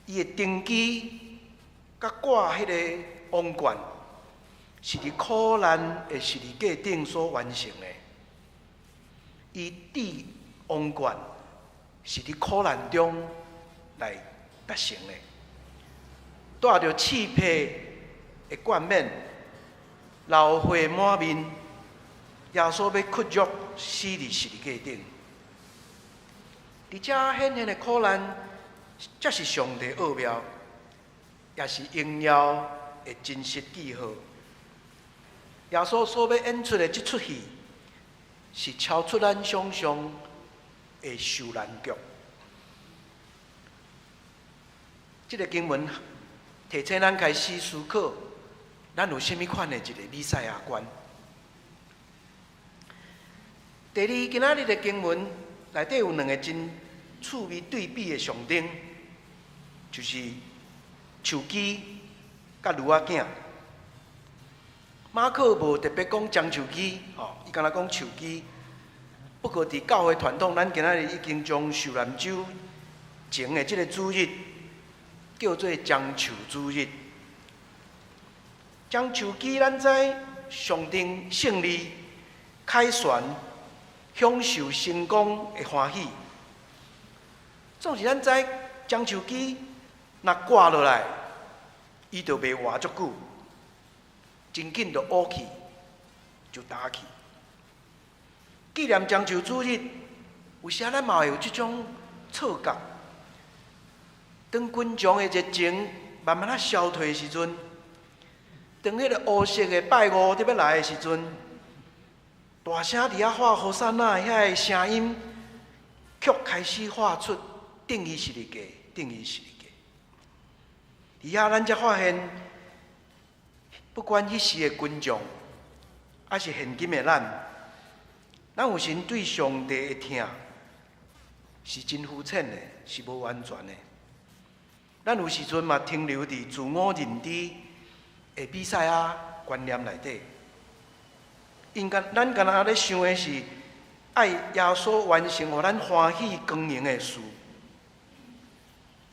伊的登基佮掛彼个王冠，是佇苦難的十字架頂所完成的。伊戴王冠是佇苦難中來達成的，帶著刺皮的冠冕，流血滿面，耶穌欲屈辱死佇十字架頂。佇遮顯現的苦難，才是上帝奧妙，也是榮耀的真實記號。耶穌所欲演出的這齣戲，是超出咱想象的受難劇。這个經文提醒咱開始思考，咱有啥物款的一个彌賽亞觀。第二，今仔日的經文內底有兩个真趣味對比的象徵，就是樹枝佮驢仔囝。馬可無特別講樟樹枝，吼，伊干焦講樹枝。不過佇教會傳統，咱今仔日已經將受難週前的這个主日叫做樟樹主日。樟樹枝，咱知象徵勝利、凱旋、享受成功的歡喜。總是咱知樟樹枝若割落來，伊就袂活足久，真緊就烏去，就焦去。紀念樟樹主日，有時咱嘛會有這種錯覺。當群眾的熱情慢慢仔消退的時陣，當彼个烏色的拜五佇欲來的時陣，大聲佇遐喊和散那遐个聲音，卻開始發出釘伊十字架，釘伊十字架。佇遐咱才發現，不管彼時的群眾，抑是現今的咱，咱有時對上帝的疼是真膚淺的，是無完全的。咱有時陣嘛停留佇自我認知的彌賽亞觀念內底，應該咱敢若咧想的是愛耶穌完成予咱歡喜光榮的事。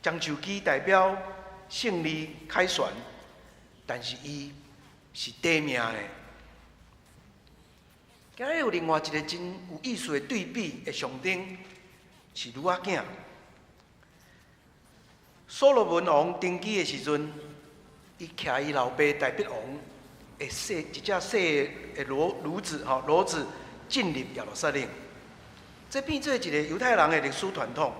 樟樹枝代表勝利凱旋，但是伊是短命的。今日有另外一个真有意思的對比的象徵，是驢仔囝。所羅門王登基的時陣，伊騎伊老爸大衛王的細一隻細的騾子吼騾子進入耶路撒冷，這變做一個猶太人的歷史傳統。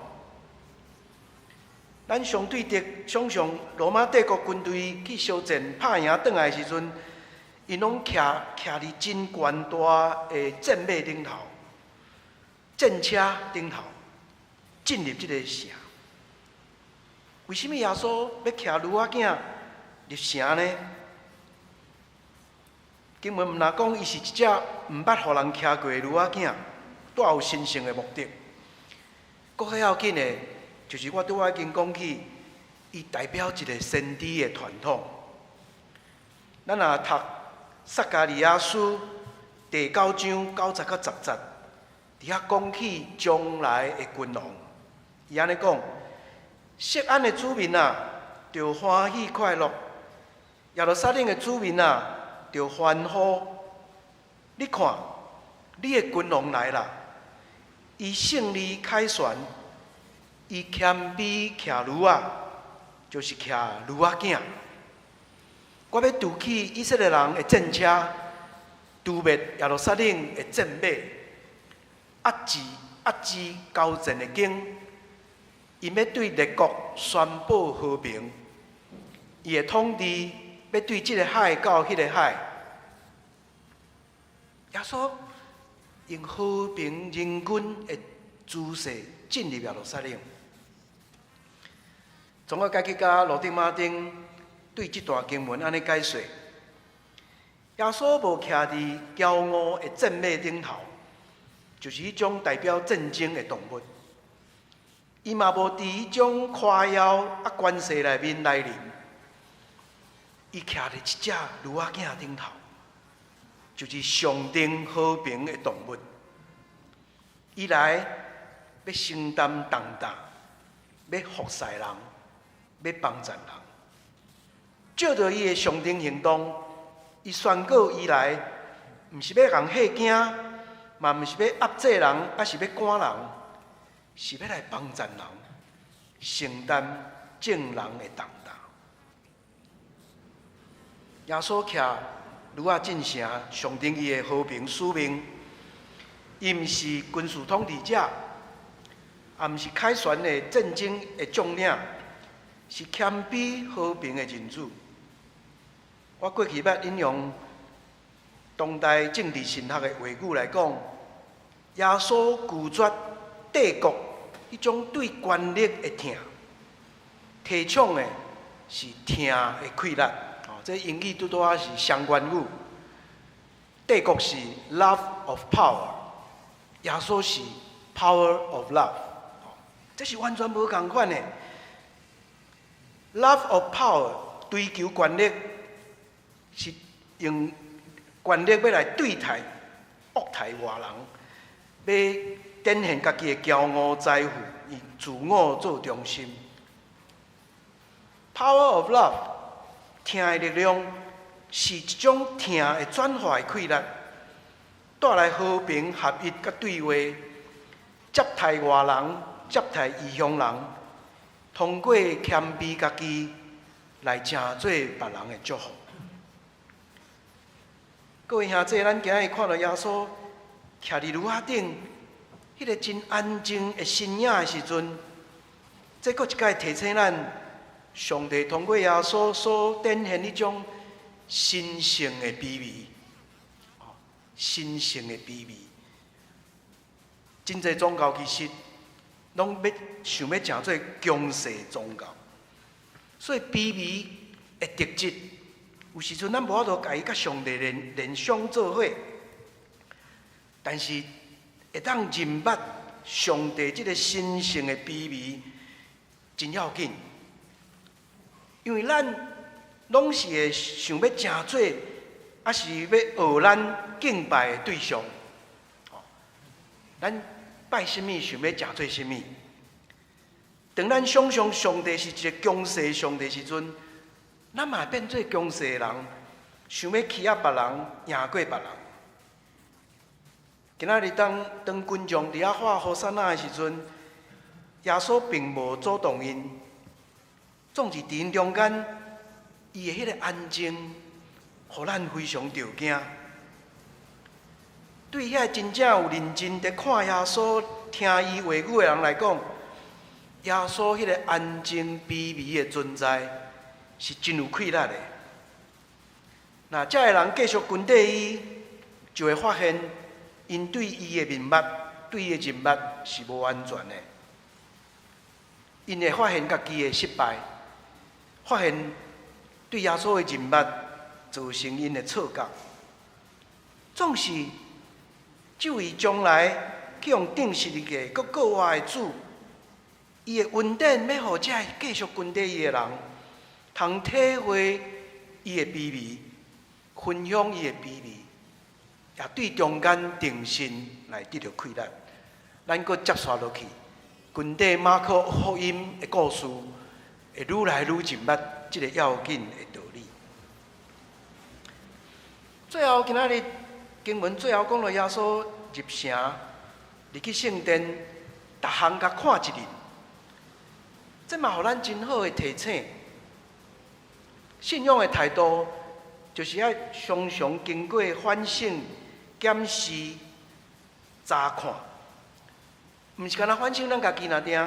咱相對的想象，羅馬帝國軍隊去相戰拍贏轉來的時陣，𪜶攏騎佇真懸大的戰馬頂頭、戰車頂頭進入這个城。為啥物耶穌欲騎驢仔囝入城呢？經文毋但講伊是一隻毋捌予人騎過的驢仔囝，帶有神聖的目的。閣較要緊的，就是我拄仔已經講起，伊代表一個先知的傳統。咱若讀撒迦利亞書第九章9節到10節，佇遐講起將來的君王，伊按呢講：錫安的子民啊，著歡喜快樂；耶路撒冷的子民啊，著歡呼。你看，你的君王來啦！伊勝利凱旋，伊謙卑騎驢仔，就是騎驢仔囝。我欲除去以色列人的戰車，除滅耶路撒冷的戰馬，遏止交戰的弓。𪜶欲對列國宣布和平，伊的統治欲對這个海到彼个海。耶穌用和平仁君的姿勢進入耶路撒冷。宗教改革家羅德馬丁對這段經文按呢解說：耶穌無騎佇驕傲的戰馬頂頭，就是彼種代表戰爭的動物。伊嘛無佇彼種誇耀啊權勢內面來臨，伊騎佇一隻驢仔囝頂頭，就是象徵和平的動物。伊來欲承擔重擔，欲服侍人，欲幫贊人。藉著伊的象徵行動，伊宣告伊來，毋是欲共嚇驚，嘛毋是欲壓制人，抑是欲趕人，是欲來幫贊人，承擔眾人的重擔。耶穌騎驢仔進城，象徵伊的和平使命。伊毋是軍事統治者，也毋是凱旋的戰爭的將領，是謙卑和平的人子。我過去捌引用當代政治神學的話語來講，耶穌拒絕帝國彼種對權力的疼，提倡的是疼的氣力。哦，這英語拄拄仔是雙關語。帝國是 love of power，耶穌是 power of love。這是完全無仝款的。Love of power 追求權力，是用權力欲來對待、惡待外人，欲展現家己的驕傲財富，以自我做中心。Power of love，疼的力量是一種疼會轉化的氣力，帶來和平、合一佮對話，接待外人，接待異鄉人，通過謙卑家己來成做別人的祝福。各位兄弟，咱今日看著耶穌徛佇驢仔頂，彼个真安靜的身影的時陣，這閣一擺提醒咱，上帝通過耶穌所展現彼種神聖的卑微，神聖的卑微。真濟宗教其實攏欲想欲成做強勢宗教，所以卑微的特質，有時陣咱無法度共伊佮上帝聯想做伙，但是會當認捌上帝這个神聖的卑微，真要緊，因為咱攏是會想欲成做，抑是欲學咱敬拜的對象。咱拜啥物，想欲成做啥物。當咱想象上帝是一个強勢上帝時陣，咱嘛會變做強勢的人，想欲欺壓別人，贏過別人。今仔日當當群眾佇遐喊和散那的時陣，耶穌並無阻擋𪜶，總是佇𪜶中間，伊的彼个安靜，予咱非常著驚。對遐真正有認真佇看耶穌、聽伊話語的人來講，耶穌彼個安靜卑微的存在是真有氣力的。若這个人繼續跟綴伊，就會發現𪜶對伊的面目、對伊的人脈是無安全的。𪜶會發現家己的失敗，發現對耶穌的人脈造成𪜶的錯覺。總是這位將來去予釘十字架、閣復活的主，伊的恩典欲予這个繼續跟綴伊的人，通體會伊的卑微，分享伊的卑微，也對中間定心來得著氣力。咱閣接續落去，跟綴馬可福音的故事，會愈來愈認捌這个要緊的道理。最後，今仔日經文最後講到耶穌入城，入去聖殿，逐項共看一輪，這嘛予咱真好的提醒。信仰的態度，就是愛常常經過反省、檢視、查看，毋是干焦反省咱家己爾定，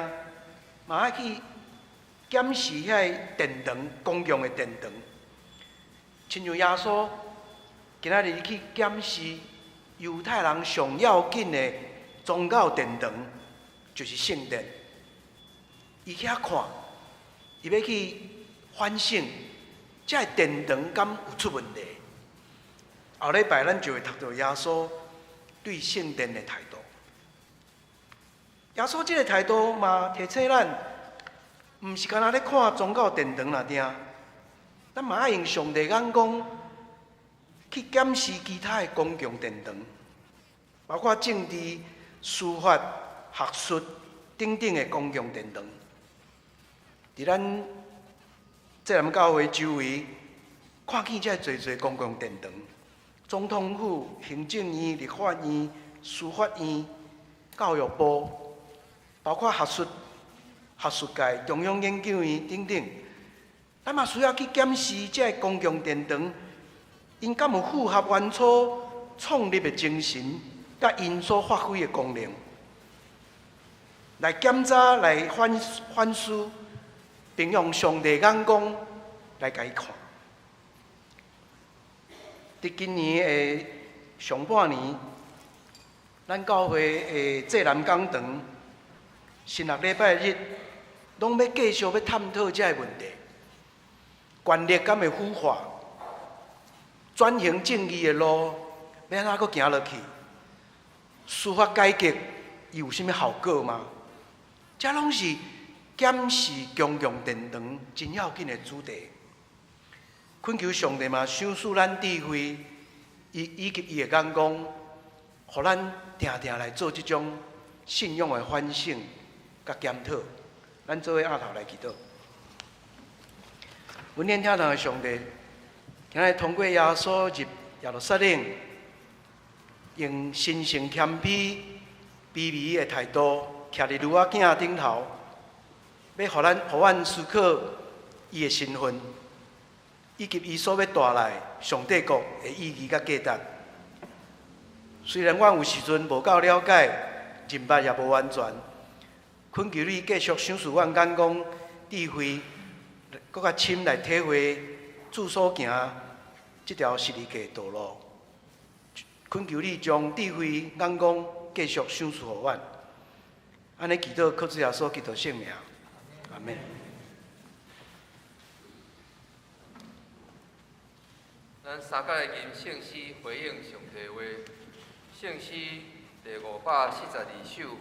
嘛愛去檢視遐个殿堂、公共的殿堂。親像耶穌今仔日去檢視猶太人上要緊的宗教殿堂，就是聖殿。伊去遐看，伊欲去反省，這个殿堂敢有出問題？後禮拜咱就會讀著耶穌對聖殿的態度。耶穌這个態度嘛，提醒咱，毋是干焦咧看宗教殿堂爾定，咱嘛愛用上帝眼光去檢視其他的公共殿堂，包括政治、司法、學術等等的公共殿堂。佇咱濟南教會周圍，看見這濟濟公共殿堂，總統府、行政院、立法院、司法院、教育部，包括學術、學術界、中央研究院等等，咱嘛需要去檢視這个公共殿堂，𪜶敢有符合原初創立的精神，佮𪜶所發揮的功能，來檢查、來反思，並用上帝眼光來共伊看。佇今年的上半年，咱教會的濟南講堂，神學禮拜日，攏欲繼續欲探討這个問題：權力敢會腐化？轉型正義的路欲按怎閣行落去？司法改革伊有啥物效果嗎？這攏是檢視公共殿堂真要緊的主題。懇求上帝嘛，賞賜咱智慧，以及伊的眼光，予咱定定來做這種信仰的反省佮檢討。咱做伙徛頭來祈禱。恩典天堂的上帝，今日通過耶穌入耶路撒冷，用神聖謙卑、卑微的態度，徛佇驢仔囝頂頭，欲予咱、予阮思考伊的身份，以及伊所欲帶來上帝國的意義佮價值。雖然阮有時陣無夠了解，認捌也無完全，懇求你繼續賞賜阮眼光、智慧，閣較深來體會主所行這條十字架道路。懇求你將智慧、眼光繼續賞賜予阮。按呢祈禱，靠主耶穌基督聖名，阿們。咱三擺來吟聖詩回應上帝話，聖詩第542首，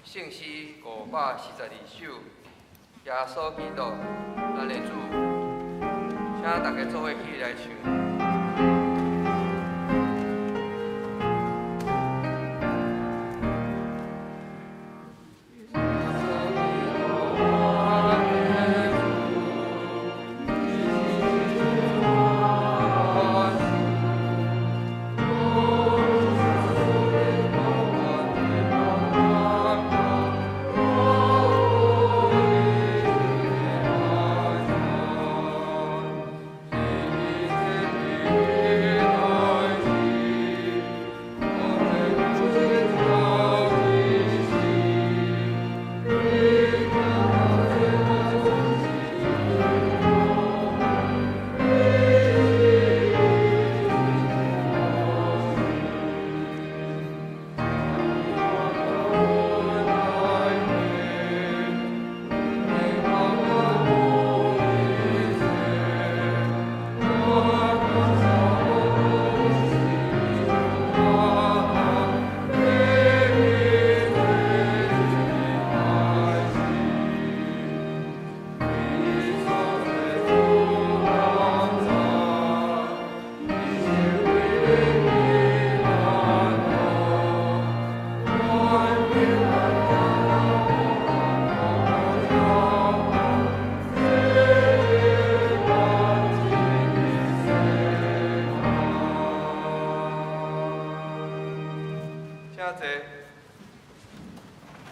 聖詩542首，耶穌基督，咱的主，請大家做伙起來唱。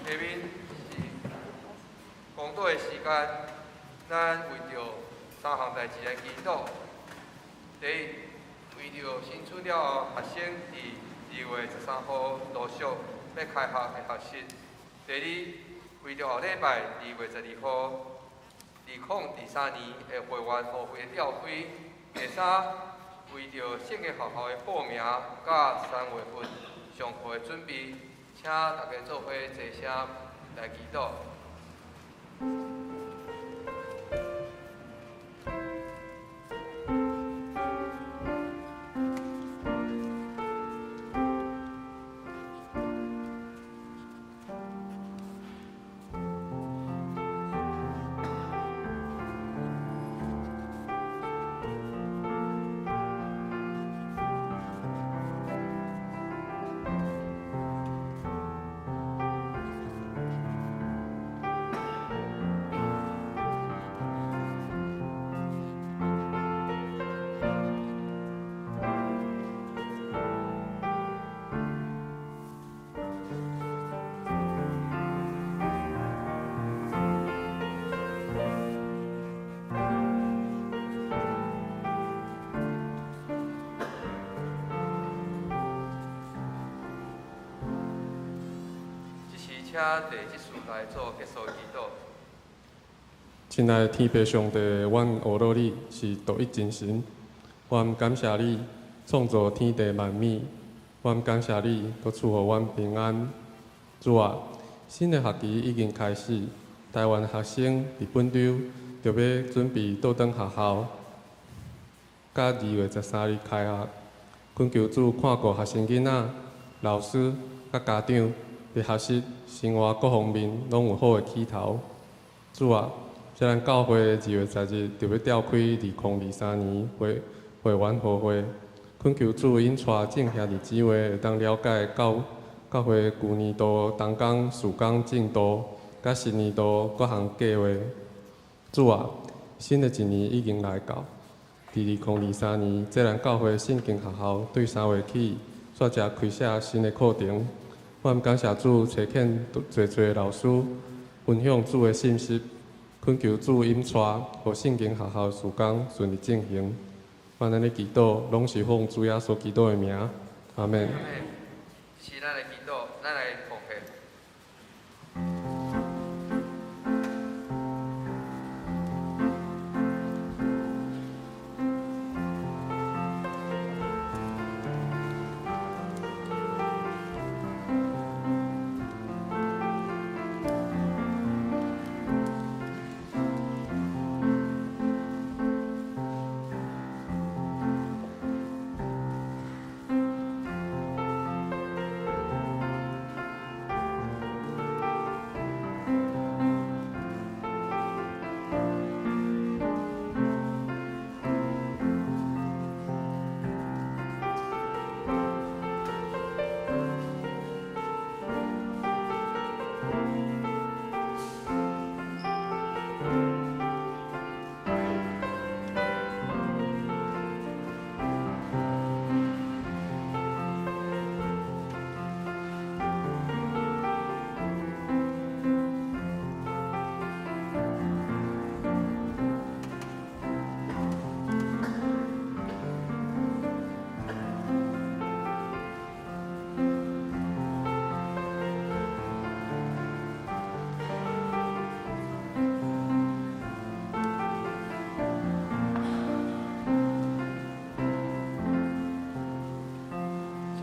下面是公道的时间，咱為著三項代誌來祈禱。第一，為著新春了後，學生佇2月13號陸續欲開學的學習。第二，為著後禮拜2月12號，2023年的會員會費的調開。第三，為著聖經學校的報名佮3月份上課的準備，請大家做伙齊聲來祈禱。請第執事來做結束祈禱。親愛的天父上帝，阮阿羅你是獨一真神，阮感謝你創造天地萬物，阮感謝你閣賜予阮平安。主啊，新的學期已經開始，台灣學生佇本週就欲準備倒轉學校，佮2月13日開學。懇求主看顧學生囡仔、老師佮家長，佇學習生活各方面攏有好的起頭。主啊，這咱教會2月10日就欲召開2023年會會員會會，懇求主引帶眾兄弟姊妹會當了解教教會舊年度同工事工進度，佮新年度各項計劃。主啊，新的一年已經來到，佇2023年，這咱教會聖經學校對3月起，煞才開設新的課程。阮感謝主，差遣濟濟老師分享主的信息，懇求主引帶，予聖經學校事工順利進行。阮按呢祈禱，攏是奉主耶穌基督的名，阿們。是咱來祈禱，咱來奉獻。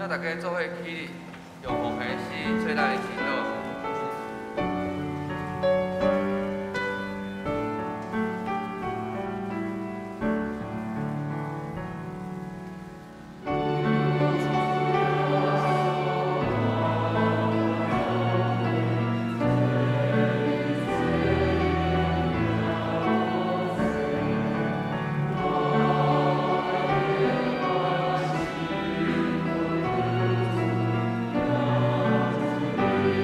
請大家做伙起立，用奉獻詩做咱的祈禱。 Amen.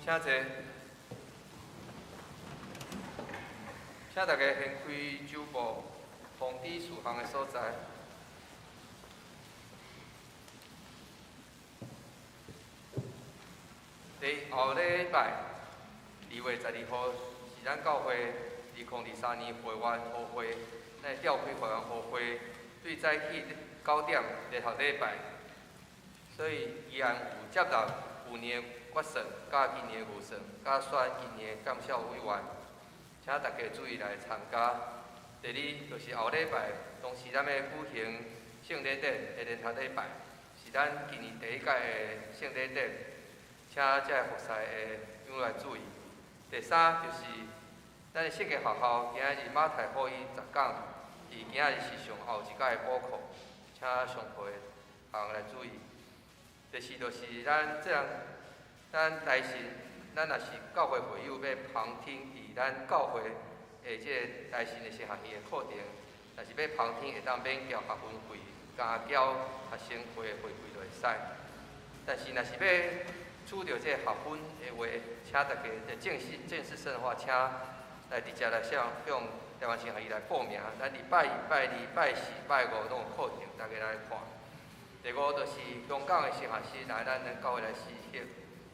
請坐。請大家掀開酒簿，通知事項的所在。佇後禮拜2月12號是咱教會2023年會員予會，咱召開會員予會，對早起9點聯合禮拜，所以議案有接納舊年的決算、佮今年的預算、佮選今年的監校委員，請大家注意來參加。第二就是後禮拜，當時咱欲舉行聖禮典的聯合禮拜，是咱今年第一屆的聖禮典，請遮个服侍的長來注意。第三就是咱的聖經學校今仔日馬太福音10講，佇今仔日是上後一屆的補課，請上課的同學來注意。第四就是咱這人，咱台信，咱若是教會會友欲旁聽佇咱教會的這个台信的神學院的課程，若是欲旁聽會當免繳學分費，加繳學生會的會費就會使。但是若是欲取著這个學分的話，請大家正式生的話，請來直接來向台灣神學院來報名。咱禮拜一、拜二、拜四、拜五攏有課程，大家來看。第五就是香港的神學生來咱的教會來實習、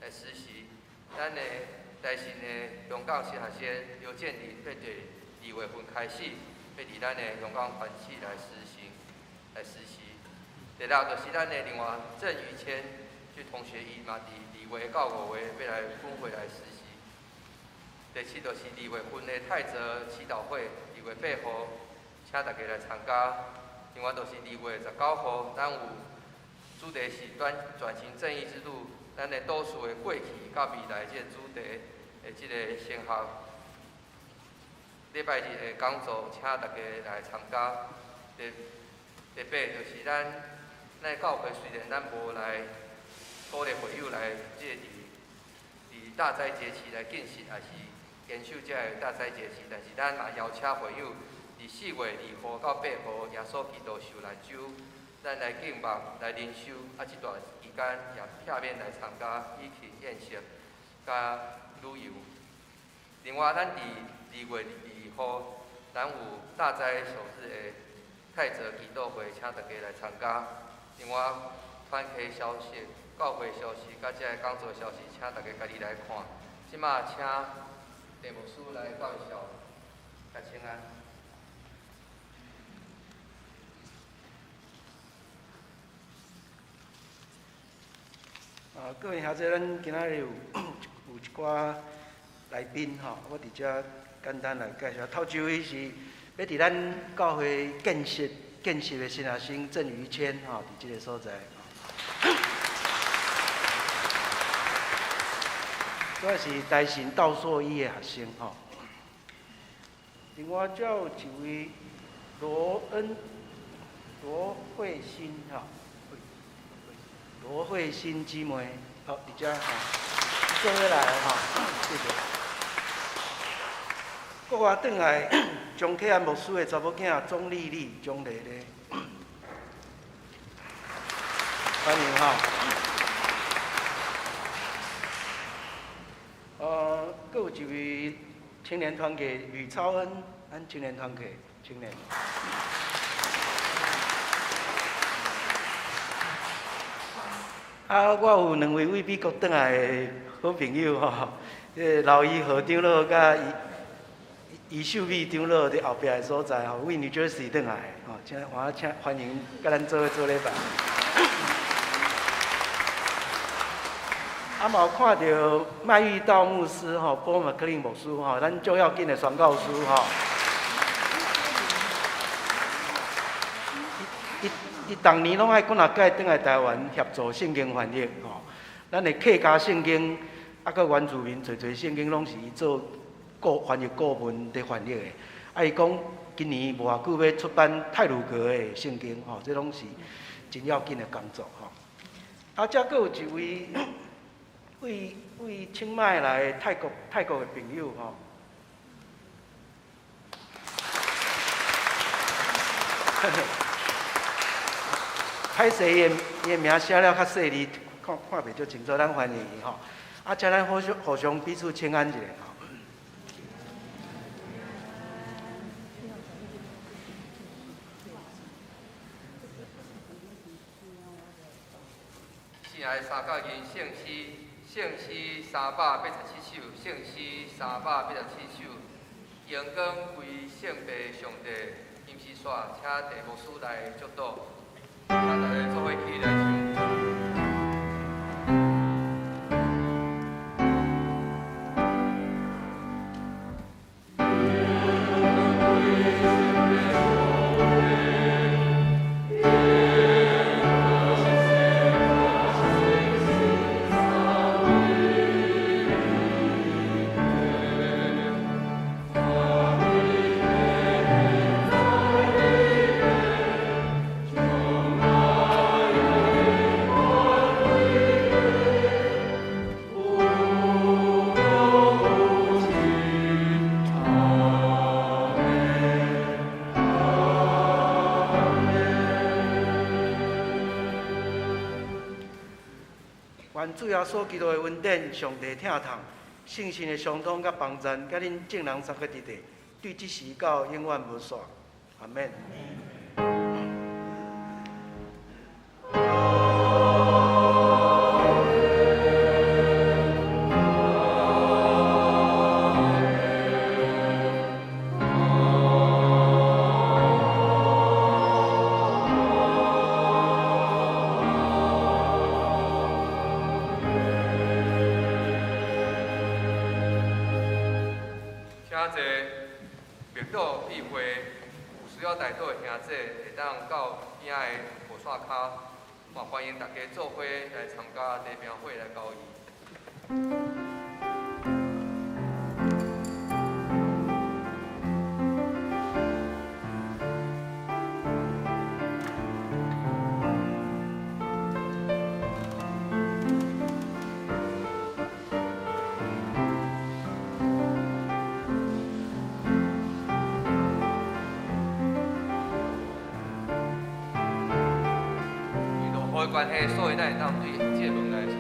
來實習。咱的台信的香港神學生劉建林，欲佇2月份開始，欲佇咱的香港團契來實習、來實習。第六就是咱的另外鄭於謙這同學，伊嘛佇2月到5月欲來分會來實習。第七就是2月份的泰澤祈禱會，2月8號，請大家來參加。另外就是2月19號，咱有主題是轉型正義之路，咱的都市的過去佮未來這個主題的這个神學，禮拜日的講座，請大家來參加。第八就是咱的教會雖然咱無來鼓勵會友來這個佇大齋節期來進食，還是堅守這个大齋節期，但是咱嘛邀請會友佇4月2號到8號耶穌基督受難週，咱來靜默、來靈修，啊，這段期間也避免來參加喜慶宴席、佮旅遊。另外，咱佇2月2號，咱有大齋守日的泰澤祈禱會，請大家來參加。另外，團契消息、教會消息、佮這个講座消息，請大家家己來看。這馬請鄭牧師來介紹，佮請安。啊，各位兄弟，咱今仔日有一寡來賓吼，我佇遮簡單來介紹。頭一位是欲佇咱教會見習的新學生鄭於謙吼，佇這个所在。這是台信道碩醫的學生吼。另外，遮有一位羅慧欣吼。羅慧欣姊妹，好，佇遮吼，做伙來吼，謝謝。國外轉來張啟安牧師的查某囝鍾麗麗，鍾麗麗，歡迎吼。閣有一位青年團契呂超恩，咱青年團契青年。啊，我有兩位為美國轉來的好朋友吼，彼個劉怡和長老佮余秀美長老佇後壁的所在吼，為 New Jersey 轉來的吼，請我請歡迎佮咱做伙做禮拜。啊，嘛有看著麥玉道牧師吼，波麥克林牧師吼，咱足要緊的宣教師吼。伊逐年攏愛幾若擺轉來台灣協助聖經翻譯吼，咱的客家聖經，啊，閣原住民濟濟聖經攏是伊做翻譯顧問佇翻譯的。啊，伊講今年無偌久欲出版太魯閣的聖經吼，這攏是真要緊的工作吼。啊，遮閣有一位為清邁來的泰國的朋友吼。歹勢，伊的名寫了較細膩，看袂足清楚，咱歡迎伊吼。啊，啊，請咱互相互相彼此請安一下吼。亲愛三角銀聖詩，聖詩387首，聖詩387首，榮光歸聖父上帝。金絲煞，請鄭牧師來祝禱，請大家做伙起來唱。愿主耶穌基督的恩典、上帝疼痛、聖神的相通佮幫贊，佮恁眾人三個佇佇，對這時到永遠無煞。阿們。請坐，默禱聚會，有需要代禱的兄弟會當到邊仔的無線跤，嘛歡迎大家做伙來參加地餅會來交誼。為落雨的關係，所以咱會當對這個門來祈禱。